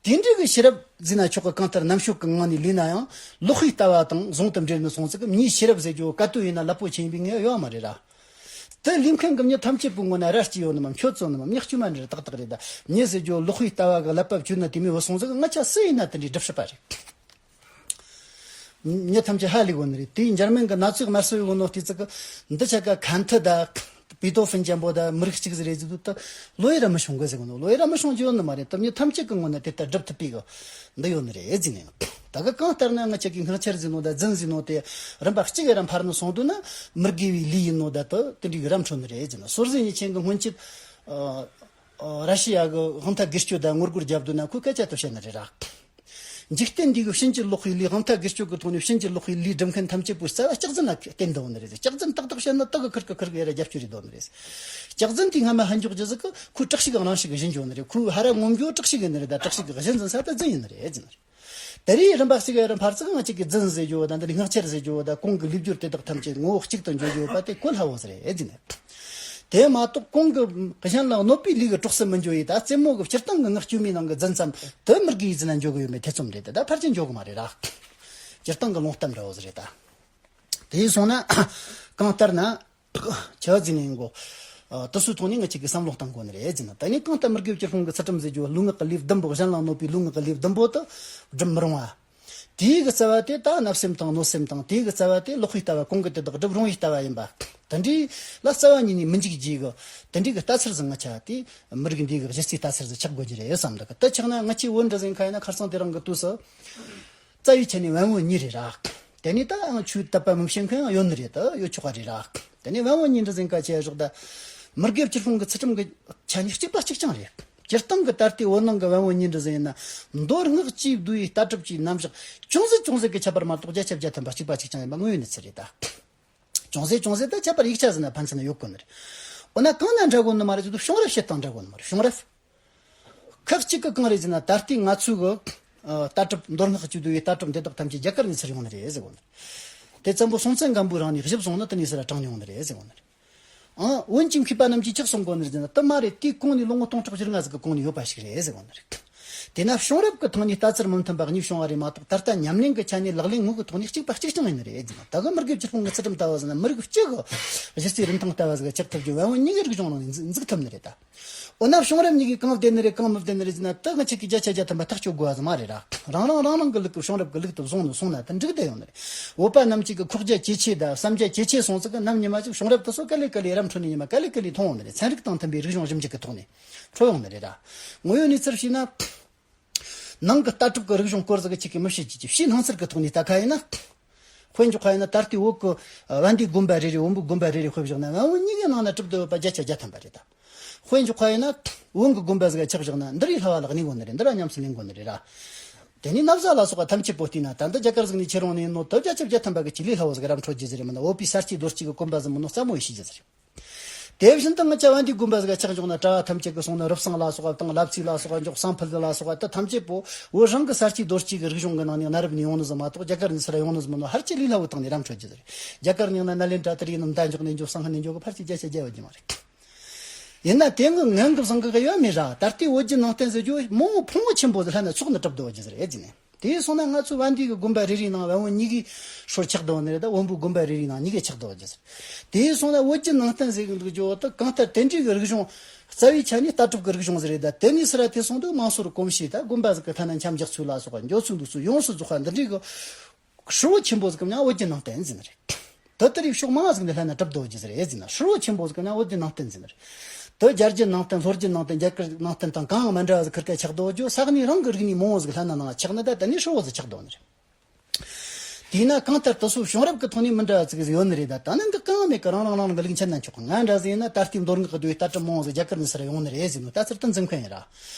རེད། དེ་འདྲའི་གི་ཤེས་རབ་ཟེར་ན་ཆོག་གི། གང་ལྟར་རྣམ་དཔྱོད་ཀྱི་ངང་ནས་ལས་ན་ཡང་ལོག་པའི་ལྟ་བ་དང་ཟུང་དུ་འབྲེལ་ནས་སོང་ཙི་གི་མྱིའི་ཤེས་རབ་ཟེར་རྒྱུ་ག་དུས་ཡིན་ན་རླབས་པོ་ཆེ་ཡིན་པའི་ངེས་ཡོད་མ་རེད་ར། དེ་ལས་མཁན་གི་མྱི་ཐམས་ཅད་པོའི་ངོ་ན་ར་སྐྱེས་ཡོད་ནི་མ། ཁྱོད་ཚོ་ནི་མ་མྱི་དཀྱུས་མ་འདྲ་ཏག་ཏག་རེད། ད་མྱི་ཟེར་རྒྱུ་ལོག་པའི་ལྟ་བ་གི་ཀླད་པ་བཅོས་ན་དེ་མི་བུད་སོང་ཙི་གི་ང་ཆ་སུ་ཡིན་ན་དེ་འདྲའི་སྒྲུབ་སྲིད་པ་རེད། མྱི་ཐམས་ཅད་ཧ་ལས་གོ་ནི་རེད། དེའི་འཇར་མན་གི་ན་ཚོད་དམར་གསོད་ཡོད་ནོ་དེ་ཙི་གི་འདི་ཆ་ག་ཁན་ཐི་ད་པི་ཏོ་ཕིན་ཅན་པོ་ད་མི་རིགས་གཅིག་ཟིག་རེད་ཟེར་དུས་ད་ལོ་ཡི་ར་མི་ཤོང་གི་ཟེར་གོ་ནོ། ལོ་ཡི་ར་མི་ཤོང་རྒྱུ་ཡོད་ནི་མ་རེད། ད་མྱི་ཐམས་ཅད་གི་ངོ་ན་དེ་ལྟར་སྒྲུབ་ཐུབ་པའི་གི་འདི་ཡོད་ནི་རེད་ཟེར་ནས། ད་གི་གང་ལྟར་ན་ང་ཅག་གི་སྔགས་འཆར་ཟེར་ནོ་ད་རྫུན་ཟེར་ནོ་དེ་རིམ་པ་གཅིག་གི་ར་འཕར་ནས་སོང་དུས་ན་མི་དགེ་བའི་ལས་ཡིན་ནོ་ད་དུ་དེ་འདྲའི་གི་ར་འཕྲོད་ནི་རེད་ཟེར་ན། སོར་གཟིགས་ཉེས་ཅན་གི་སྔོན་ཆད་ཨ་ཨ་ར་ཤི་ཡ་གི་དབང་ཐང་སྒེར་གཅོད་ད་ངོ་རྒོལ་རྒྱབ་དུས་ན་ཁོས་སྐད་ཆ་དུ་བཤད་ནི་རེད་ར། འཇིག་རྟེན་འདི་གི་ཕྱིན་ཅི་ལོག་པའི་ལས། དབང་ཐང་སྒེར་གཅོད་ཀྱི་ཐོག་ནས་ཕྱིན་ཅི་ལོག་པའི་ལས་སྒྲུབ་མཁན་ཐམས་ཅད་པོའི་རྩ་བ་སྐྱག་རྫུན་ལ་བརྟེན་འདུག་ནི་རེད། སྐྱག་རྫུན་ཏག་ཏག་བཤད་ན་ཏག་གི་ཁུར་གི་ཁུར་གི་ཡར་རྒྱབ་སྐྱོར་རེད་འདུག་ནི་རེད། སྐྱག་རྫུན་དེ་སྔ་མ་ཧ་འཇོག་རྒྱུ་ཟིག་གི་ཁོའི་བཀྲག་ཤིས་གི་རང་ཤིས་གི་བཞིན་འཇོག་ནི་རེད། ཁོའི་ཧ་ར་ངོམ་རྒྱུ་བཀྲག་ཤིས་གི་ནི་རེད། ད་བཀྲག་ཤིས་གི་གཞི་འཛིན་ས་ད་རྫུན་ཡིན་ནི་རེད་ཟེར་ནི་རེད། དེ་རིང་རིམ་པ་གཅིག་གི་རིམ་འཕར་ཚིག་ང་ཅག་གི་རྫུན་ཟེར་རྒྱུ་བོ་ད་འདི་རིང་སྔགས་འཆར་ཟེར་རྒྱུ་བོ་ད་གོང་གི་ལུས་སྦྱོར་དེ་དག་ཐམས་ཅད་ངོ་བོ་གཅིག་ཏུ་འཇོག་རྒྱུ་བོ་ད་དེ་གོ་སླ་བོ་ཟེར་རེད་ཟེར་ནས། དེ་མ་གཏོགས་གོང་གི་གཞན་ལ་གནོད་པའི་ལས་ཀྱི་གྲོགས་སུ་མི་འཇོག་ཡིས་ད་རྩེད་མོ་གི་སྤྱིར་བཏང་གི་ངག་བཅོས་མའི་ནང་གི་རྫུན་ཙམ་དུ་མི་དགེ་ཡིས་ཟིན་ན་འཇོག་གི་ཡོད་མེད་ཐེ་ཚོམ་རེད། ད་ཕལ་ཆེར་འཇོག་གི་མ་རེད་ར། སྤྱིར་བཏང་གི་ལུང་གཏམ་འདྲ་བོ་ཟིག་རེད་ད། དེ་སོང་ན་གང་ལྟར་ན། ཆ་ཟིན་ནས་འགོ། ཨ་དུ་སུའི་ཐོག་ནས་ང་ཅག་གིས་བསམ་བློ་གཏང་དགོས་ནི་རེད་ཟེར་ན། ད་ནི་གང་ལྟར་མི་དགེ་བཅུ་སྤོང་གི་ཚུལ་ཁྲིམས་ཟེར་རྒྱུ་ལུས་ངག་གི་ལས་བདུན་པོ། གཞན་ལ་གནོད་པའི་ལུས་ངག་གི་ལས་བདུན་པོ་དུ་སྒྲུབ་མི་རུང་བ། དེའི་གི་རྩ་བ་དེ་ད་བརྣབ་སེམས་དང་གནོད་སེམས་དང་། དེའི་གི་རྩ་བ་དེ་ལོག་པའི་ལྟ་བ་གོང་གི་དེ་དག་སྒྲུབ་རུང་བའི་ལྟ་བ་ཡིན་པ། དེ་འདྲའི་ལ་རྩ་བ་ཉིད་ནས་མི་འཇིགས་རྒྱུ་གི་དེ་འདྲའི་གི་ལྟ་ཚུལ་ཟིག་ང་ཅག་དེ་མི་རིགས་འདིའི་གི་གཞི་རྩའི་ལྟ་ཚུལ་ཟིག་ཆགས་དགོས་རྒྱུ་རེད་བསམ་འདུག། དེ་ཆགས་ན་ང་ཅག་བོད་འདྲ་ཟིག་ཁ་ཡིན་ན་ཁར་སང་དེ་རིང་གི་དུས་སུ། རྩ་བའི་ཆ་ནས་དབང་བོ་གཉིས་རེད་ར། དེ་ནས་ད་ཡང་ཆོས་དད་པ་མི་བྱེད་མཁན་ཡང་ཡོད་ནི་རེད། ད་ཡོད་ཆོག་ག་རེད་ར། དེ་ནས་དབང་བོ་གཉིས་འདྲ་ཟིག་ག་བྱས་བཞག་ད། མི་དགེ་བཅུ་སྤོང་གི་ཚུལ་ཁྲིམས་གི་ཆ་ནས་གཅིག་པ་གཅིག་རྐྱང་རེད། སྤྱིར་བཏང་གི་ད་ལྟའི་བོད་ནང་གི་དབང་བོ་གཉིས་འདྲ་ཟིག་ཡིན་ན། མདོ་སྔགས་ཀྱི་བསྡུ་བའི་ལྟ་གྲུབ་ཀྱི་རྣམ་གཞག་ཅུང་ཟད་ཅུང་ཟད་ཀྱི་ཁྱད་པར་མ་གཏོགས་བརྒྱ་ཆ་བརྒྱ་ཐམ་པ་གཅིག་པ་གཅིག་རྐྱང་ཡིན་པ་དངོས་ཡོད་གནས་ཚུལ་རེད་ད། ཅུང་ཟད་ཅུང་ཟད་ད་ཁྱད་པར་ཡིག་ཆ་ཟིག་ན་ཕན་ཚུན་ཡོད་དགོས་ནི་རེད། འོ་ན་གང་ན་འདྲ་དགོས་ནི་མ་རེད་ཟེར་དུས་བྱུང་རབས་བཤད་སྟངས་འདྲ་དགོས་ནི་མ་རེད། བྱུང་རབས། ཁག་གཅིག་གི་གང་རེད་ཟེར་ན་ད་ལྟའི་ང་ཚོའི་གི་ ལྟ་གྲུབ་མདོ་སྔགས་ཀྱི་བསྡུས་པའི་ལྟ་གྲུབ་འདི་དག་ཐམས་ཅད་རྒྱ་གར་ནས་ཚུར་ཡོང་ནི་རེད་ཟེར་གོ་ནི་རེད། དེ་ཙམ་པོ་སྲོང་བཙན་སྒམ་པོའི་རིང་ནས་ཞིབ་སོང་ན་དེ་ནས་ཚུར་དྲངས་མྱོང་ནི་རེད་ཟེར་གོ་ནི་རེད། ཨང་། བོན་གྱི་མཁས་པ་རྣམས་ཀྱིས་ཅི་གསུང་གོ་ནི་རེད་ཟེར་ན། དེ་མ་རེད། དེའི་གོང་ནས་ལོ་ངོ་སྟོང་ཕྲག་བཞི་ལྔ་ཟིག་གི་གོང་ནས་ཡོད་པ་ཞིག་རེད་ཟེར་གོ་ནི་རེད། དེས་ན་བྱུང་རབས་ཀྱི་ཐོག་ནས་ལྟ་ཚུལ་མི་མཐུན་པ་གཉིས་བྱུང་བ་རེད་མ་གཏོགས། ད་ལྟ་ཉམས་ལེན་གྱི་ཆ་ནས་ལག་ལེན་དངོས་ཀྱི་ཐོག་ནས་གཅིག་པ་གཅིག་རྐྱང་ཡིན་ནི་རེད་ཟེར་ན། ད་གི་མི་དགེ་བཅུ་སྤོང་གི་ཚུལ་ཁྲིམས་ལྟ་བུ་ཟེར་ན། མི་རིགས་གཅིག་གི་གཞི་རྩའི་རིན་ཐང་ལྟ་བུ་ཟིག་ཆགས་ཐུབ་རྒྱུ་བན་བོན་གཉིས་ཀའི་རིག་གཞུང་ནང་ནས་འཛུགས་ཐུབ་ནི་རེད་ད། འོ་ན་བྱུང་རབས་གཉིས་ཀས་གང་བདེན་ནི་རེད། གང་མི་བདེན་ནི་རེད་ཟེར་ན། ད་ང་ཆ་གིས་བརྒྱ་ཆ་བརྒྱ་ཐམ་པ་ཐག་གཅོད་དགོས་པ་ཟིག་མ་རེད་ར། རང་རང་རང་རང་གི་ལུགས་ཀྱི་བྱུང་རབས་ཀྱི་ལུགས་དེ་བཟུང་ནས་སོང་ན་དེ་འགྲིག་བསྡད་ཡོང་ནི་རེད། བོད་པ་རྣམས་ཀྱི་གི་ཁོག་རྒྱ་ཇེ་ཆེ་དང་བསམ་རྒྱ་ཇེ་ཆེ་སོང་ཙང་གི་ནམ་ཉི་མ་ཅིག་བྱུང་རབས་དེ་ཚོ་ག་ལེ་ག་ལེ་ར་འཕྲོད་ནས་ཉི་མ་ག་ལེ་ག་ལེ་མཐོང་ཡོང་ནི་རེད། ཚན་རིག་དང་མཐུན་པའི་རིག་གཞུང་ཞིབ་འཇུག་གི་ཐོག་ནས་འཕྲོད་ཡོང་ནི་རེད་ར། དངོས་ཡོད་གནས་ཚུལ་བཤད་ན། ནང་གི་ལྟ་གྲུབ་ཀྱི་རིག་གཞུང་སྐོར་ཟིག་གི་ཆེད་ཀྱི་མི་བཤད་ཀྱི་ཅི་བཤད་སྣང་ཚུལ་གྱི་ཐོག་ནས་ལྟ་ཁ་ཡིན་ན། དཔེ་འཇོག་ཁ་ཡིན་ན། ད་ལྟའི་བོད་ཀྱི་བན་དེ་དགོན་པ་རེ་རེ། བོན་པོའི་དགོན་པ་རེ་རེ་དཔེ་བཞག་ན། བན་བོན་གཉིས་ཀའི་ནང་ན་གྲུབ་བསྡད་ཡོད་པ་བརྒྱ་ཆ་བརྒྱ་ཐམ་པ་རེད་ད། དཔེ་འཇོག་ཁ་ཡིན་ན། བོན་གྱི་དགོན་པ་ཟིག་ཆགས་བཞག་ན། འདི་རིགས་ལྷ་བ་ལ་གནས་དགོས་ནི་རེད། འདི་ར་ཉམས་སུ་ལེན་དགོས་ནི་རེད་ར། དེ་ནས་ན་བཟའ་ལ་སོགས་པ་ཐམས་ཅད་པོ་བལྟས་ན། ད་འདི་རྒྱ་གར་ཟིག་ནས་ཁྱེར་ཡོང་ནི་ཡིན་ནོ། ད་བརྒྱ་ཆ་བརྒྱ་ཐམ་པ་གི་ཅིག་ལས་སླ་བོ་ཟིག་ར་འཕྲོད་རྒྱུ་ཟིག་རེད། མིན་ན་བོད་པའི་གསར་སྐྱེས་རྡོ་གཅིག་གི་དགོན་པ་ཟིག་མིན་ནོ་སླ་མོ་ཡེ་ཤེས་རྒྱུ་ཟིག་རེད། དེ་བཞིན་དུ་ང་ཅག་བན་དེའི་དགོན་པ་ཟིག་ཆགས་བཞག་ན། གྲྭ་བ་ཐམས་ཅད་ཀྱིས་སོང་ན་རབ་གསང་ལ་སོགས་པ་དང་། ལབ་རྩེ་ལ་སོགས་པ་འཇོག། གསང་ཕུད་ལ་སོགས་པ་དེ་ཐམས་ཅད་པོ་བོད་རང་གི་གསར་སྐྱེས་རྡོ་གཅིག་གི་རིག་གཞུང་གི་ནང་ནས་གནའ་རབས་ནས་ཡོང་ནི་ཟིག་མ་གཏོགས། རྒྱ་གར་ནས་ཚུར་ཡོང་ནི་ཟིག་མིན་ནོ། ཧར་ཅི་ལས་སླ་བོའི་སྟེང་ནས་ར་འཕྲོད་རྒྱུ་ཟིག་རེད། རྒྱ་གར་ནས་ཡོང་ན་ནཱ་ལེནྡྲ་དེར་ཡིན་ནམ། མདའ་འཇོག་ནས་འཇོག། གསང་སྔགས་ནས་འཇོག་གི་ཕར་ཅི་བརྒྱ་ཆ་བརྒྱ་ཡོད་རྒྱུ་མ་རེད། ཡིན་ན་དེ་གི་ངང་གི་བཟང་གི་ཡོད་མེད་ར། ད་ལྟའི་བོད་བརྒྱུད་ནང་བསྟན་ཟེར་རྒྱུ་མང་བོ་ཕུང་བོ་ཆེན་པོ་ཟིག་ལྷན་ན་ཚོགས་ནས་གྲུབ་བསྡད་ཡོད་རྒྱུ་ཟིག་རེད་ཟེར་ནས། དེ་སོང་ན་ང་ཚོའི་བན་དེ་གི་དགོན་པ་རེ་རེའི་ནང་བན་བོན་གཉིས་ཀའི་སྲོལ་ཆགས་བསྡད་ཡོད་ནི་རེད། ད་བོན་པོའི་དགོན་པ་རེ་རེའི་ནང་གཉིས་ཀ་ཆགས་བསྡད་ཡོད་རྒྱུ་ཟིག། དེ་སོང་ན་བོད་བརྒྱུད་ནང་བསྟན་ཟེར་གི་འདུག་རྒྱུ་བོ་ད་གང་ལྟར་དེ་འདྲའི་གི་རིག་གཞུང་རྩ་བའི་ཆ་ནས་ལྟ་གྲུབ་ཀྱི་རིག་གཞུང་ཟིག་རེད། ད་དེ་ནས་ཚུར་དེ་སོང་དུས་དམངས་སྲོལ་གོམས་གཤིས། ད་དགོན་པ་ཟིག་གི་ཐ་ན་འཆམ་རྒྱག་ཚུལ་ལ་སོགས་པ། འགྱོ་ཚུལ་འདུག་ཚུལ་ཡོངས་སུ་རྫོགས་པ་འདི་འདྲའི་གི་ཧྲིལ་བོ་ཆེན་པོ་ཟིག་གི་མྱིང་བོད་བརྒྱུད་ནང་བསྟན་ཟེར་ནི་རེད། དེ་ལྟར་ཕྱོགས་མང་ཟིག་ནས་ལྷན་ན་གྲུབ་བསྡད་ཡོད་རྒྱུ་ཟིག་རེད་ཟེར་ན། ཧྲིལ་བོ་ཆེན་པོ་ཟིག་གི་མྱིང་བོད་བརྒྱུད་ནང་བསྟན་ཟེར་ནི་རེད། དེ་རྒྱ་བརྒྱུད་ནང་བསྟན། ལྷོ་བརྒྱུད་ནང་བསྟན། རྒྱ་གར་ནང་བསྟན་དང་གང་མ་འདྲ་བ་ཟིག་ཁིར་ཀ་ཆགས་བསྡད་ཡོད་རྒྱུ། ས་གནས་རང་གི་རིག་གནས་མང་བོ་ཟིག་ལྷན་ན་ནང་ཆགས་ན། ད་དེ་ནས་ཧྲིལ་བོ་ཟིག་ཆགས་བསྡད་ཡོད་ནི་རེད། དེས་ན་གང་ལྟར་དེ་ཚོ་བྱུང་རབས་ཀྱི་ཐོག་ནས་མི་འདྲ་བ་ཟིག་ཡོད་ནི་རེད། ད་ད་ནི་འདི་གང་མེད་ཀི་རང་རང་རང་རང་གི་ལུགས་འཆད་ན་ཆོག་གི། ང་འདྲ་ཟིག་ཡིན་ན་ད་ལྟའི་མདོ་སྔགས་ཀྱི་བསྡུས་པའི་ལྟ་གྲུབ་མང་བོ་ཟིག་རྒྱ་གར་ནས་ཚུར་ཡོང་ནི་རེད་ཟེར་ནོ། ད་ཚུར་དུ་འཛིན་མཁན་ཡིན་ར།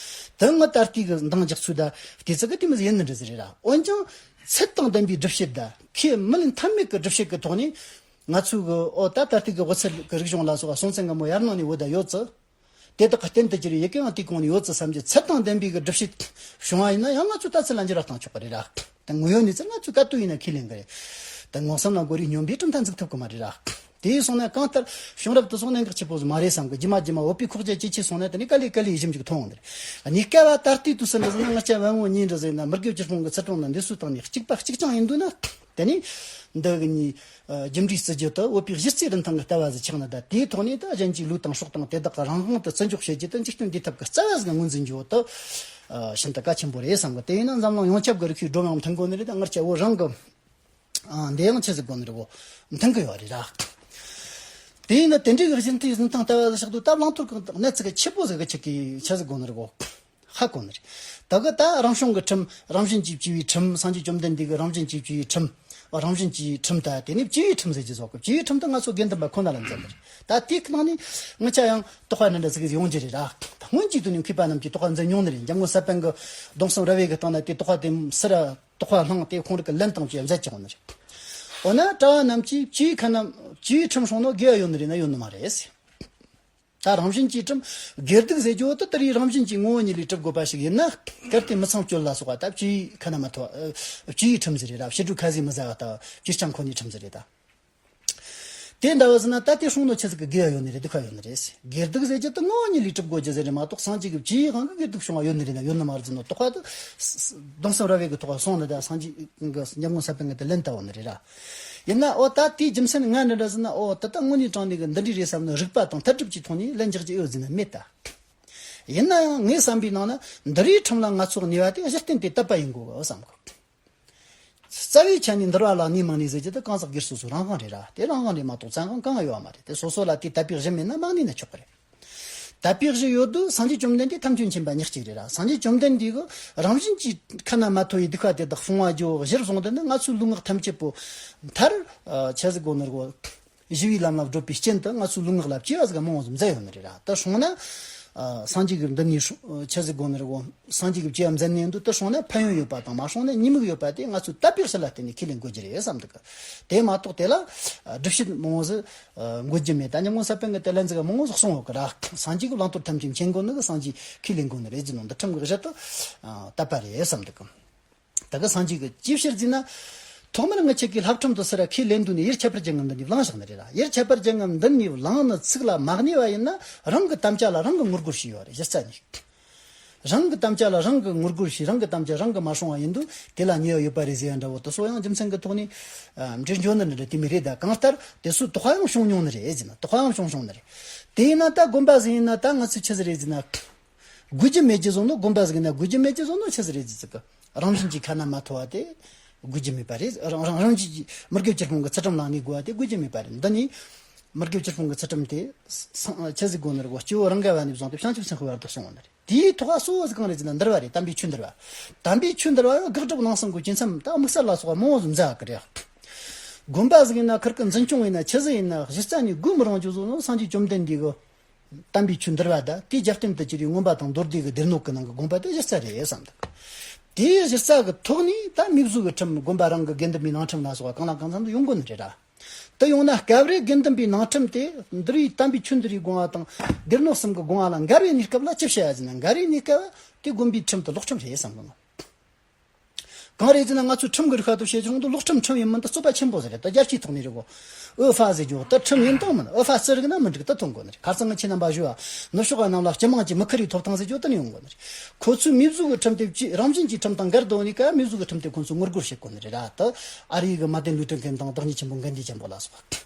དེ་ངི་ད་ལྟའི་གི་འདང་རྒྱག་ཚུལ་ད་བལྟས་ཚེ་གི་དེ་མོ་ཟིག་ཡིན་ནི་འདྲ་ཟིག་རེད་ར། འོན་ཀྱང་ཚད་དང་ལྡན་པའི་སྒྲུབ་བྱེད་ད་ཁས་མི་ལེན་ཐབས་མེད་ཀི་སྒྲུབ་བྱེད་ཀྱི་ཐོག་ནས་ང་ཚོའི་གི། ཨོ། ད་ད་ལྟའི་གི་དབུ་ཚད་ཀྱི་རིག་གཞུང་ལ་སོགས་པ་སྲོང་བཙན་སྒམ་པོ་ཡར་ནང་ནས་བོད་ད་ཡོད་ཙི། དེ་དག་གི་རྟེན་དུ་གྱུར་བའི་ཡི་གེའང་དེའི་གོང་ནས་ཡོད་ཙི་བསམ་གྱི། ཚད་དང་ལྡན་པའི་གི་སྒྲུབ་བྱེད་བྱུང་བ་ཡིན་ན་ཡང་ང་ཚོས་ལྟ་ཚུལ་ལ་འགྱུར་བ་བཏང་ཆོག་གི་རེད་ར། ད་དངོས་ཡོད་གནས་ཚུལ་ང་ཚོས་ག་དུས་ཡིན་ན་ཁས་ལེན་གི་རེད། ད་མངོན་སུམ་ལ་རྒོལ་རེས་སྨྱོན་པའི་གྲུབ་མཐའ་འཛུགས་ཐུབ་གི་མ་རེད་ར། དེ་ཡིན་སོང་ན་གང་ལྟར་བྱུང་རབས་དེ་ཚོ་གནད་འགག་ཆེ་པོ་ཟིག་མ་རེད་བསམ་གི། རྗེས་མ་རྗེས་མ་བོད་པའི་ཁོག་རྒྱ་ཇེ་ཆེ་སོང་ན་དེ་ནས་ག་ལེ་ག་ལེ་ཞིབ་འཇུག་ཐོན་འོང་ནི་རེད། གནས་སྐབས་ད་ལྟའི་དུས་སུ་འདྲ་ཟེར་ན། ང་ཅག་བན་བོན་གཉིས་འདྲ་ཟེར་ན། མི་དགེ་བཅུ་སྤོང་གི་ཚུལ་ཁྲིམས་ནང་འདི་ཚོའི་སྟེང་ནས་གཅིག་པ་གཅིག་རྐྱང་ཡིན་འདུག་ན། དེ་ནས་འདི་གི་གཉིས། ཨ། རྒྱུ་འབྲས་བརྩི་རྒྱུ་དེ་བོད་པའི་གཞི་རྩའི་རིན་ཐང་གི་ལྟ་བ་ཟིག་ཆགས་ན། ད་དེའི་ཐོག་ནས་ད་གཞན་གྱི་ལུས་དང་སྲོག་དང་དེ་དག་གི་རང་དབང་དེ་བརྩི་འཇོག་བྱེད་རྒྱུ་དེ་འཇིག་རྟེན་འདིའི་ཐབས་ཀྱི་རྩ་བ་ཟིག་ངོས་འཛིན་རྒྱུ་དེ། ཨ། ཤིན་ཏུ་གལ་ཆེན་པོ་རེད་བསམ་གི། དེ་ཡིན་ན་འཛམ་གླིང་ཡོངས་ཁྱབ་ཀྱི་རིག་པའི་སྒྲོམ་ཡང་མཐུན་དགོས་ནི་རེད། ད་ང་ཅག་བོད་རང་གི། ཨ། འདི་ཡང་ཆི་ཟིག་དགོས་ནི་རེད་བོ། མཐུན་གི་ཡོད་རེད་ར། དེ་ཡིན་ན་དེ་འདྲའི་གི་གཞི་རྩའི་རིན་ཐང་ལྟ་བ་ཟིག་ཆགས་དུས། ད་བླང་དོར་གི་གནད་ཚིག་གི་ཆེ་བོ་ཟིག་གི་ཆི་གི་ཆི་ཟིག་དགོས་ནི་རེད་བོ། ཧ་གོ་ནི་རེད། ད་གི་ད་རང་བྱུང་གི་ཁྲིམས། རང་བཞིན་གྱིས་སྐྱེ་བའི་ཁྲིམས། སངས་རྒྱས་བཅོམ་ལྡན་འདས་ཀྱི་རང་བཞིན་གྱིས་སྐྱེ་བའི་ཁྲིམས། རང་བཞིན་གྱི་ཁྲིམས་ད་དེ་ནས་སྐྱེ་བའི་ཁྲིམས་ཟེར་གྱི་ཟོག་གི། སྐྱེ་བའི་ཁྲིམས་ད་ང་ཚོ་དགེ་འདུན་པ་ཁོ་ན་ལ་འཛིན་པ་རེད། ད་དེའི་ནང་ནས་ང་ཅག་ཡང་དོགས་པ་འདྲ་འདྲ་ཟིག་ཡོང་རྒྱུ་རེད་ར། ད་སྔོན་གྱི་དུས་ནས་མཁས་པ་རྣམས་ཀྱིས་དོགས་པ་འཛིན་མྱོང་ནི་རེད། འཇམ་མགོན་ས་པཎ་གྱི་སྡོམ་གསུམ་རབ་དབྱེ་གི་སྟེང་ན་དེ་དོགས་པ་དེ་སུ་ར་དོགས་པ་བསླངས་ཏེ་ཁོང་རང་གིས་ལན་བཏང་བྱས་མཛད་ཀྱི་ཡོད་ནི་རེད། འོ་ན་གྲྭ་བ་རྣམས་ཀྱིས་སྤྱིའི་ཁ་ན་སྤྱིའི་ཁྲིམས་སྲུང་ནོ་དགེ་བ་ཡོད་ནི་རེད་ན་ཡོད་ནི་མ་རེད། ད་རང་བཞིན་གྱིས་ཁྲིམས། དགེ་སྡིག་ཟེར་རྒྱུ་བོ་དེ་ལྟར་རང་བཞིན་གྱིས་ངོ་བོ་ཉིད་ལས་གྲུབ་དགོས་པ་ཞིག་ཡིན་ན། གལ་ཏེ་མི་ཚངས་སྤྱོད་ལ་སོགས་པ་ད་སྤྱིའི་ཁ་ན་མ་ཐོ། ཨ། སྤྱིའི་ཁྲིམས་ཟེར་རེད་ར། ཕྱི་དྲོ་ཁ་ཟས་མི་ཟ་བ་ལྟ་བུ་སྤྱིར་བཏང་ཁོ་ནའི་ཁྲིམས་ཟེར་རེད་ད། དེ་འདྲ་བ་ཟེར་ན་ད་དེ་སྲུང་ནོ་ཆི་ཟིག་གི་དགེ་བ་ཡོད་ནི་རེད། སྡིག་པ་ཡོད་ནི་རེད། དགེ་སྡིག་ཟེར་རྒྱུ་དེ་ངོ་བོ་ཉིད་ལས་གྲུབ་དགོས་རྒྱུ་ཟིག་རེད་མ་གཏོགས། སངས་རྒྱས་ཀྱི་སྤྱིའི་དབང་གིས་དགེ་སྡིག་བྱུང་བ་ཡོད་ནི་རེད་ན་ཡོད་ནི་མ་རེད་ཟེར་ནོ་དོགས་པ་དེ། སྡོམ་གསུམ་རབ་དབྱེ་གི་ཐོག་སོང་ནི་ད་སངས་རྒྱས་ཀྱི་འཇམ་མགོན་ས་པཎ་གྱིས་དེ་ལན་བཏབ་ཡོད་ནི་རེད་ར། ཡིན་ན་འོ་ད་དེའི་རྒྱུ་མཚན་ང་འདྲ་འདྲ་ཟེར་ན། འོ་ད་ལྟ་དངོས་གནས་དྲང་གནས་ཀྱི་འདི་འདྲ་རེད་བསམ་ནི་རིགས་པ་དང་ཐད་སྒྲུབ་ཀྱི་ཐོག་ནས་ལན་རྒྱག་རྒྱུ་ཨེ་ཡོད་ཟེར་ན་མེད་ད། ཡིན་ན་ཡང་ངའི་བསམ་པའི་ནང་ན་འདི་རིགས་ཁྲིམས་ལ་ང་ཚོ་གནས་པ་དེ་གཞི་རྟེན་དེ་དད་པ་ཡིན་དགོས་གི་བསམ་གི། རྩ་བའི་ཆ་ནས་འདུལ་བ་ལ་གནས་མ་གནས་ཟེར་རྒྱུ་དེ་གང་ཟག་སྒེར་སོ་སོ་རང་དབང་རེད་ར། དེ་རང་དབང་རེད་མ་གཏོགས་བཙན་དབང་གང་ཡང་ཡོད་མ་རེད། དེ་སོ་སོ་ལ་དེ་དད་པའི་གཞི་མེད་ན་མ་གནས་ན་ཆོག་གི་རེད། དད་པའི་གཞི་ཡོད་དུས་སངས་རྒྱས་བཅོམ་ལྡན་འདས་ཐམས་ཅད་མཁྱེན་པ་ཉག་གཅིག་རེད་ར། སངས་རྒྱས་བཅོམ་ལྡན་འདས་ཀྱིས་རང་བཞིན་གྱིས་ཁ་ན་མ་ཐོ་བའི་སྡིག་པ་དེ་དག་སྲུང་བ་རྒྱུ་གཞིར་བཟུང་དེ་ནི་ང་ཚོའི་ལུས་ངག་ཐམས་ཅད་པོ་མཐར། ཨ། ཆི་ཟིག་དགོས་ནི་རེད་གོ། ཞི་བའི་ལམ་ལ་བགྲོད་པའི་རྐྱེན་དུ་ང་ཚོའི་ལུས་ངག་ལ་བཅོས་པ་ཟིག་མང་བོ་ཟིག་མཛད་ཡོད་ནི་རེད་ར། དེ་སྲུང་ན། ཨ། སངས་རྒྱས་ཀྱི་འདི་ནས་སྲུང་། ཆི་ཟིག་དགོས་ནི་རེད་གོ། སངས་རྒྱས་ཀྱིས་བཅོས་པ་མཛད་ནས་འདུག་དེ་སྲུང་ན་ཕན་ཡོན་ཡོད་པ་དང་མ་སྲུང་ན་ཉེས་དམིགས་ཡོད་པ་དེ་ང་ཚོའི་དད་པའི་གཞི་ལ་བརྟེན་ནས་ཁས་ལེན་དགོས་རྒྱུ་རེད་བསམ་འདུག་གི། དེ་མ་གཏོགས་དེ་ལ་སྒྲུབ་བྱེད་མང་བོ་ཟིག་འགོད་རྒྱུ་མེད། ད་ཉམས་མགོན་ས་པཎ་གྱིས་དེ་ལན་ཟིག་མང་བོ་ཟིག་གསུངས་ཡོད་གི་ར། སངས་རྒྱས་ཀྱིས་བླང་དོར་ཐམས་ཅད་མཁྱེན་དགོས་ནི་གི། སངས་རྒྱས་ཁས་ལེན་དགོས་ནི་རེད་ཟེར་ནོ། འདི་ཁྲིམས་ཀྱི་གཞི་དེ་དད་པ་རེད་བསམ་འདུག་གི། ད་གི་སངས་རྒྱས་ཀྱི་ཅིའི་ཕྱིར་ཟེར་ན། ཐོག་མར་ངི་ཆ་གི་ལྷ་ཁྲིམས་དུ་སེ་ར་ཁས་ལེན་དུས་ནས་ཡུལ་ཁྱད་པར་ཅན་གྱི་མདུན་ནས་བླངས་བཞག་ནི་རེད་ལ། ཡུལ་ཁྱད་པར་ཅན་གྱི་མདུན་ནས་བླངས་ནི་ཚིག་ལ་མ་གནས་པ་ཡིན་ན་རང་གི་དམ་བཅའ་ལ་རང་གི་ངོ་རྒོལ་བྱས་ཡོད་རེད། གཞི་རྩ་ནས། རང་གི་དམ་བཅའ་ལ་རང་གི་ངོ་རྒོལ་བྱས། རང་གི་དམ་བཅའ་རང་གིས་མ་སྲུང་བ་ཡིན་དུས་དེ་ལ་ཉེས་པ་ཡོད་པ་རེད་ཟེར་ཡ་འདྲ་བོ་དེ་ཚོ་ཡང་རྒྱུ་མཚན་གྱི་ཐོག་ནས་འགྲེལ་འཇོག་ནི་འདྲ་དེ་མི་རེད། ད་གང་ལྟར་དེ་ཚོའི་དོགས་པ་ཡང་བྱུང་མྱོང་ནི་རེད་ཟེར་ན། དོགས་པ་ཡང་བྱུང་བྱུང་ནི་རེད། དེ་ཡིན་ན་ད་དགོན་པ་ཟིག་ཡིན་ན་ད་ང་ཚོས་ཆི་ཟིག་རེད་ཟེར་ན། དགོས་རྒྱུ་མེད་རྒྱུ་བཟུང་ནོ། དགོན་པ་ཟིག་ཡིན་ན་དགོས་རྒྱུ་མེད་རྒྱུ་བཟུང་ནོ་ཆི་ཟིག་རེད་ཟེར་ཟིག་གི། རང་བཞིན་གྱིས་ཁ་ན་མ་ཐོ་བ་དེ་དགོས་རྒྱུ་མེད་པ་རེད། རང་རང་རང་བཞིན་གྱིས་མི་དགེ་བཅུ་སྤོང་གི་ཚུལ་ཁྲིམས་ལ་གནས་དགོས་པ་དེ་དགོས་རྒྱུ་མེད་པ་རེད། འདི་ནི་མི་དགེ་བཅུ་སྤོང་གི་ཚུལ་ཁྲིམས་དེ་སང་ཆི་ཟིག་དགོས་ནི་རེད་གོ། སྤྱི་བོ་རང་ག་བ་ནས་བཟུང་སྟེ་བྱང་ཆུབ་སེམས་དཔའི་བར་དུ་སོང་བ་ནི་རེད། དེའི་ཐོག་ག་གཙོ་བོ་ཟིག་གང་རེད་ཟེར་ན་འདུལ་བ་རེད། དམ་པའི་ཆོས་འདུལ་བ། དམ་པའི་ཆོས་འདུལ་བ་ཡང་དགག་སྒྲུབ་ནང་གསང་གི་རྒྱུ་མཚན་ད་དམིགས་བསལ་ལ་སོགས་པ་མང་བོ་ཟིག་མཛད་གི་རེད། དགོན་པ་ཟིག་ཡིན་ན་ཁིར་གི་འཛིན་སྐྱོང་ཡིན་ན་ཆི་ཟིག་ཡིན་ན་གཞི་རྩ་ནས་དགོས་མི་རུང་རྒྱུ་བཟོ་ནོ་སངས་རྒྱས་བཅོམ་ལྡན་འདས་ཀྱི་དམ་པའི་ཆོས་འདུལ་བ་དང་དེའི་རྒྱབ་རྟེན་དུ་གྱུར་བའི་མངོན་པ་དང་མདོ་སྡེ་གི་སྡེ་སྣོད་ཀྱི་ནང་གི་དགོངས་པ་དེ་གཞི་རྩ་རེད་བསམ་འདུག་དེའི་གཞི་རྩ་གི་ཐོག་ནས་ད་མིའུ་གཟུགས་ཀྱི་ཁྲིམས། དགོན་པ་རང་གི་དགེ་འདུན་པའི་ནང་ཁྲིམས་ལ་སོགས་པ་གང་ལ་གང་འཚམ་དུ་ཡོང་དགོས་ནི་རེད་ར། དེ་ཡོང་ན་སྐབས་རེ་དགེ་འདུན་པའི་ནང་ཁྲིམས་དེ་འདུལ་བའི་དམ་པའི་ཆོས་འདུལ་བའི་དགོངས་པ་དང་སྡེ་སྣོད་གསུམ་གྱི་དགོངས་པ་ལ་འགལ་བའི་གནས་སྐབས་ལ་ཅི་བྱ་ཡ་ཟེར་ན། འགལ་བའི་གནས་སྐབས་དེ་དགོན་པའི་ཁྲིམས་དེ་ལོག་ཁྲིམས་རེད་བསམ་གི། གང་རེད་ཟེར་ན་ང་ཚོའི་ཁྲིམས་ཀྱི་རིག་པ་དང་བཤད་ཀྱི་རུང་དུ་ལོག་ཁྲིམས་ཁྲིམས་ཡིན་མིན་དེ་རྩོད་པ་ཆེན་པོ་ཟིག་རེད། ད་རྒྱལ་སྤྱིའི་ཐོག་ནས་རེད་གོ། ཨོ་ཧྥ་ཟེར་རྒྱུ་དེ་ཁྲིམས་ཡིན་དང་མིན། ཨོ་ཧྥ་རྩི་རིག་ན་མི་འགྲིག་དེ་ཐོན་དགོས་ནི་རེད། ཁ་སང་ངས་ཁྱེད་རྣམ་པ་ཞུ་བ། ནུབ་ཕྱོགས་པ་རྣམས་ལ་སྤྱི་དམངས་ཀྱི་མི་ཁུར་བའི་ཐོབ་ཐང་ཟེར་རྒྱུ་དེ་ནི་ཡོང་དགོས་ནི་རེད། ཁོ་ཚོའི་མིའུ་གཟུགས་ཀྱི་ཁྲིམས་དེ་ཅི་རང་བཞིན་གྱི་ཁྲིམས་དང་འགལ་འདུག་ནི་ཀ་མིའུ་གཟུགས་ཀྱི་ཁྲིམས་དེ་ཁོ་ཚོས་ངོ་རྒོལ་བྱེད་དགོས་ནི་རེད་ར། དེ་ཨ་རི་གི་མར་ཏིན་ལུ་ཐར་ཀིང་དང་བདག་ཉིད་ཆེན་པོ་གྷན་དྷི་ཆེན་པོ་ལ་སོགས།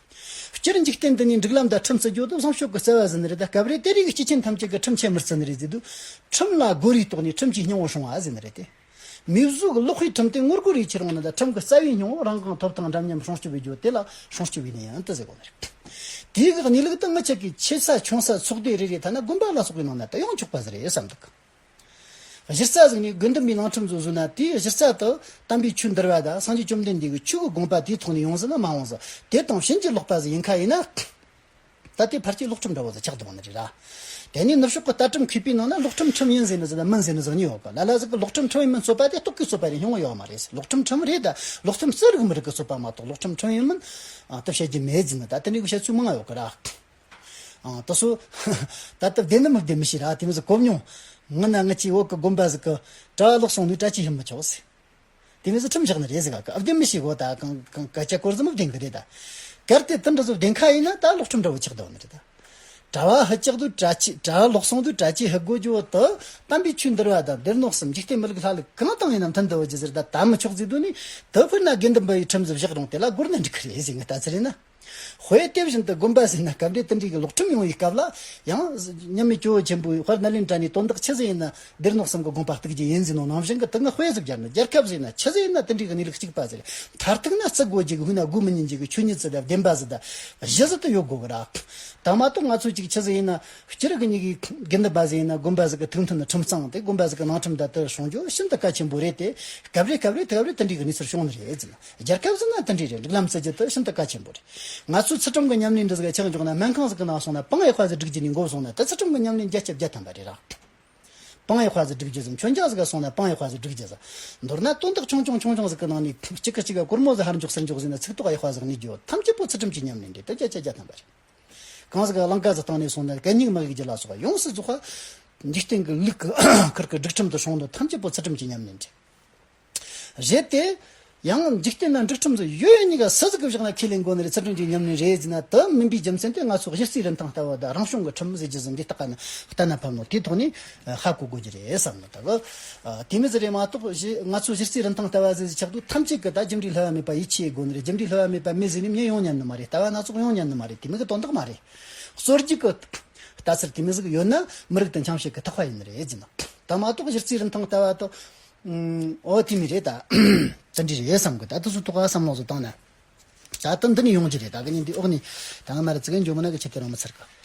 སྤྱིར་འཇིག་རྟེན་འདི་ནས་སྒྲིག་ལམ་དང་ཁྲིམས་བརྩི་རྒྱུ་དེ་བཟང་སྤྱོད་ཀྱི་རྩ་བ་ཟིན་ནི་རེད། ད་སྐབས་རེ་དེ་རིགས་ཀྱི་སྤྱི་ཆིངས་ཐམས་ཅད་ཀྱི་ཁྲིམས་ཆད་མི་བརྩི་ནི་རེད་ཟེར་དུས། ཁྲིམས་ལ་རྒོལ་རེས་གཏོགས་ནས་ཁྲིམས་ཀྱི་སྙིང་བོ་སྲུང་བ་ཟེར་ནི་རེད་དེ། མིའུ་གཟུགས་ཀྱི་ལོག་པའི་ཁྲིམས་དེ་ངོ་རྒོལ་རེས་ཁྱེར་འོང་ན། ད་ཁྲིམས་ཀྱི་རྩ་བའི་སྙིང་བོ་རང་གི་ཐོབ་ཐང་འདྲ་མཉམ་སྲུང་སྐྱོབ་བྱེད་རྒྱུ་དེ་ལ་སྲུང་སྐྱོབ་བྱས་ནས་ཡང་དེ་ཟེར་དགོས་ནི་རེད། དེའི་གི་གནས་ལུགས་དེ་ངི་ཆ་གི་ཆེ་ས་ཆུང་ས་ཚོགས་སྡེ་རེ་རེ་ཐ་ན་དགོན་པ་ལ་སོགས་པའི་ནང་ན་ད་ཡོང་ཆོག་པ་ཟིག་རེད་བསམ་འདུག་གཞི་རྩ་ཟིག་ནས་དགེ་འདུན་པའི་ནང་ཁྲིམས་ཚོ་བཟོས་ན། དེའི་གཞི་རྩ་དུ་དམ་པའི་ཆོས་འདུལ་བ་དང་སངས་རྒྱས་བཅོམ་ལྡན་འདས་ཀྱི་ཆོས་ཀྱི་དགོངས་པ་དེའི་ཐོག་ནས་ཡོང་ཟིན་ན་མ་ཡོང་ཟིན། དེ་དང་ཕྱིན་ཅི་ལོག་པ་ཟིག་ཡིན་ཁ་ཡིན་ན། ད་ལྟའི་ཕལ་ཆེར་ལོག་ཁྲིམས་འདྲ་བོ་ཟིག་ཆགས་འདུག་ནི་རེད་ར། དེ་ནས་ནུབ་ཕྱོགས་ཀྱི་ལྟ་གྲུབ་མཁས་པའི་ནང་ན་ལོག་ཁྲིམས་ཁྲིམས་ཡིན་ཟེར་ནི་ཟིག་དང་མིན་ཟེར་ནི་ཟིག་གཉིས་ཡོད་གི། ལ་ལ་ཟིག་གིས་ལོག་ཁྲིམས་ཁྲིམས་ཡིན་མིན་རྩོད་པ་དེ་སྟོབས་ཀྱིས་རྩོད་པ་རེད། སྙིང་བོ་ཡོད་མ་རེད། ལོག་ཁྲིམས་ཁྲིམས་རེད་ད། ལོག་ཁྲིམས་རྩི་རིགས་མི་རིགས་ཀྱི་རྩོད་པ་མ་གཏོགས་ལོག་ཁྲིམས་ཁྲིམས་ཡིན་མིན་ཨ་ད་བཤད་རྒྱུ་མེད་ཟེར་ནི། ད་དེ་འདྲའི་གི་བཤད་ཚུལ་མང་ང་ཡོད་གི་ར། ཨང་། དེ་ཚོ་ད་ལྟ་བདེན་ནི་མི་བདེན་མི་ཤེས་ར། དེ་མི་ཚོ་གོ་མྱོང་། ང་ན་ང་ཅིག་བོད་ཀྱི་དགོན་པ་ཟིག་གི་གྲྭ་བ་ལོག་སོང་དུས་གྲྭ་ཆས་ཕུད་མི་ཆོག་ཟེར། དེ་མི་ཚོ་ཁྲིམས་བཞག་ནི་རེད་ཟེར་ག་བདེན་མི་ཤེས་གོ། ད་གང་གང་སྐད་ཆ་སྐོར་ཟིག་མི་བདེན་གི་རེད་ད། གལ་ཏེ་དེ་འདྲ་ཚོ་བདེན་ཁ་ཡིན་ན་ད་ལོག་ཁྲིམས་འདྲ་བོ་ཆགས་འདུག་ནི་རེད་ད། གྲྭ་བ་ཕུད་ཆགས་དུས་གྲྭ་ཆས། གྲྭ་བ་ལོག་སོང་དུས་གྲྭ་ཆས་ཕུད་དགོས་རྒྱུ་བོ་དེ་དམ་པའི་ཆོས་འདུལ་བ་དང་སྡེ་སྣོད་གསུམ། འཇིག་རྟེན་མི་ལུགས་ལྷ་ལུགས་གང་དང་ཡིན་ན་མཐུན་འདུག་རྒྱུ་ཟེར། ད་ད་མི་ཆོག་ཟེར་དུས་ནི་དེ་དཔེར་ན་དགེ་འདུན་པ་ཡི་ཁྲིམས་ཟིག་བཞག་རུང་དེ་ལ་རྒོལ་ན་འགྲིག་གི་རེད་ཟེར་ངས་ལྟ་ཚུལ་ཡིན་ན། དཔེ་དེ་བཞིན་དུ་དགོན་པ་ཟེར་ན་སྐབས་འདིར་དེ་འདྲའི་གི་ལོག་ཁྲིམས་ཡོང་བའི་སྐབས་ལ་ཡང་མཉམ་མེད་ཇོ་བོ་ཆེན་པོས་དཔལ་ནཱ་ལེནྡྲ་ནས་དོན་དག་ཆི་ཟིག་ཡིན་ན་སྡེ་སྣོད་གསུམ་གྱི་དགོངས་པ་གཏུག་རྒྱུ་ཡིན་ཟེར་ནོ་ནང་བཞིན་གི་དེ་ངས་དཔེ་ཟིག་སྦྱར་ན། རྒྱལ་ཁབ་ཟེར་ན་ཆི་ཟིག་ཡིན་ན་དེ་འདྲའི་གི་གནས་ལུགས་གཅིག་པ་ཟིག་མཐར་ཐུག་ན་བརྩི་དགོས་རྒྱུ་གི་ཧུ་ན་དགོས་མི་ཉན་རྒྱུ་གི་ཆོས་ཉིད་ཟིག་དང་བདེན་པ་ཟིག་དང་གཞི་ཟིག་ཏུ་ཡོད་དགོས་གི་ར། ད་མ་གཏོགས་ང་ཚོ་ཅིག་ཆི་ཟིག་ཡིན་ན་སྤྱིར་གི་གཉིས་ཀའི་དགེ་འདུན་པ་ཟིག་ཡིན་ན་དགོན་པ་ཟིག་གི་ཐུགས་མཐུན་ཁྲིམས་གཙང་དེ་དགོན་པ་ཟིག་གི་ནང་ཁྲིམས་དང་དེ་སྲུང་རྒྱུ་ཤིན་ཏུ་གལ་ཆེན་པོ་རེད་དེ། སྐབས་རེ་སྐབས་རེ་སྐབས་རེ་དེ་འདྲའི་གི་གནས་ཚུལ་བྱུང་ནི་རེད་ཟེར་ན། རྒྱལ་ཁབ་ཟེར་ན་དེ་འདྲའི་རེད། སྒྲིག་ལམ་བརྩི་རྒྱུ་དེ་ཤིན་ཏུ་གལ་ཆེན་པོ་རེད། ང་ཚོའི་ཚུལ་ཁྲིམས་ཀྱི་ཉམས་ལེན་འདི་ཟིག་ཆག་འཇོག་ན་སྨན་ཁང་ཟིག་གི་ནང་སོང་ན་པང་ཡག་པ་ཟིག་སྒྲིག་རྒྱུ་ནས་འགོ་བཟུང་ན་དེ་ཚུལ་ཁྲིམས་ཀྱི་ཉམས་ལེན་བརྒྱ་ཆ་བརྒྱ་ཐམ་པ་རེད་ར། པང་ཡག་པ་ཟིག་སྒྲིག་རྒྱུ་ཟིག་མཆོད་མཇལ་ཟིག་ག་སོང་ན་པང་ཡག་པ་ཟིག་སྒྲིག་རྒྱུ་ཟིག་མདོར་ན་དོན་དག་ཆུང་ཆུང་ཆུང་ཆུང་ཟིག་གི་ནང་ནས་གཅིག་གིས་གཅིག་ག་སྒོར་མོ་ཟིག་ཕར་འཇོག་ཚུར་འཇོག་ཟིག་ན་ཚིག་ཐོག་ཡག་པ་ཟིག་གནས་རྒྱུ་ཐམས་ཅད་པོ་ཚུལ་ཁྲིམས་ཀྱི་ཉམས་ལེན་རེད། དེ་བརྒྱ་ཆ་བརྒྱ་ཐམ་པ་རེད། གང་ཟིག་ག་ལང་ཀ་ཟིག་བཏང་ནས་སོང་ན་གད་སྙིགས་མ་གི་རྒྱུ་ལ་སོགས་པ་ཡོངས་སུ་རྫོགས་པ་འཇིག་རྟེན་གྱི་ལུགས་ཀྱི་ཁུར་གི་སྒྲིག་ཁྲིམས་དུ་སྲུང་འདོད་ཐམས་ཅད་པོ་ཚུལ་ཁྲིམས་ཀྱི་ཉམས་ལེན་རེད། རེད་དེ། ཡང་འཇིག་རྟེན་ན་སྒྲིག་ཁྲིམས་སུ་ཡོད་ཡོད་གཉིས་ཀ་སུ་ཟིག་གིས་བཞག་ན་ཁས་ལེན་དགོས་ནི་རེད། ཚུལ་ཁྲིམས་ཀྱི་ཉམས་ལེན་རེད་ཟེར་ན་དེ་མིན་པའི་རྒྱུ་མཚན་དེ་ང་ཚོ་གཞི་རྩའི་རིན་ཐང་ལྟ་བ་དང་རང་བྱུང་གི་ཁྲིམས་ཟེར་རྒྱུ་ཟིག་འདི་ལྟ་ག་ན་གཏན་ན་ཕབ་ནོ་དེའི་ཐོག་ནས་ཧ་གོ་དགོས་རྒྱུ་རེད་བསམ་ནོ། ད་གི་དེ་མི་ཟིག་རེད་མ་གཏོགས་གཞི་ང་ཚོ་གཞི་རྩའི་རིན་ཐང་ལྟ་བ་ཟེར་ཟིག་ཆགས་དུས་ཐམས་ཅད་ཀྱིས་ད་རྒྱུ་འབྲས་བསླུ་བ་མེད་པ་ཡིད་ཆེས་དགོས་ནི་རེད། རྒྱུ་འབྲས་བསླུ་བ་མེད་པ་མེད་ཟེར་ནས་མྱི་ཡོང་ཉན་ནི་མ་རེད། ལྟ་བ་སྣ་ཚོགས་ཡོང་ཉན་ནི་མ་རེད། དེ་མི་གི་དོན་དག་མ་རེད། གསོལ་རྒྱུ་གི་ལྟ་ཚུལ་དེ་མི་ཟིག་ཡོད་ན་མི་རིགས་དེ་འཆམ་བྱེད་ཀྱི་ཐག་པ་ཡིན་ནི་རེད་ཟེར་ན། ད་མ་གཏོགས་གཞི་རྩའི་རིན་ཐང་ལྟ་བ་དང་། ཨོ་དེ་མི་རེད་ད། དེ་འདྲ་རེད་བསམ་གི། ད་དེ་ཚོ་ཐོག་ག་བསམ་བློ་ཟིག་བཏང་ན། ད་ལྟ་འདི་ནས་ཡོང་རྒྱུ་རེད། ད་གི་ཉིན་འདི་འོག་ནས་ད་ང་མ་རེད་ཙི་གེ་འཇོན་མོ་ན་གི་ཆེད་དུ་རང་མི་ཚར་གི།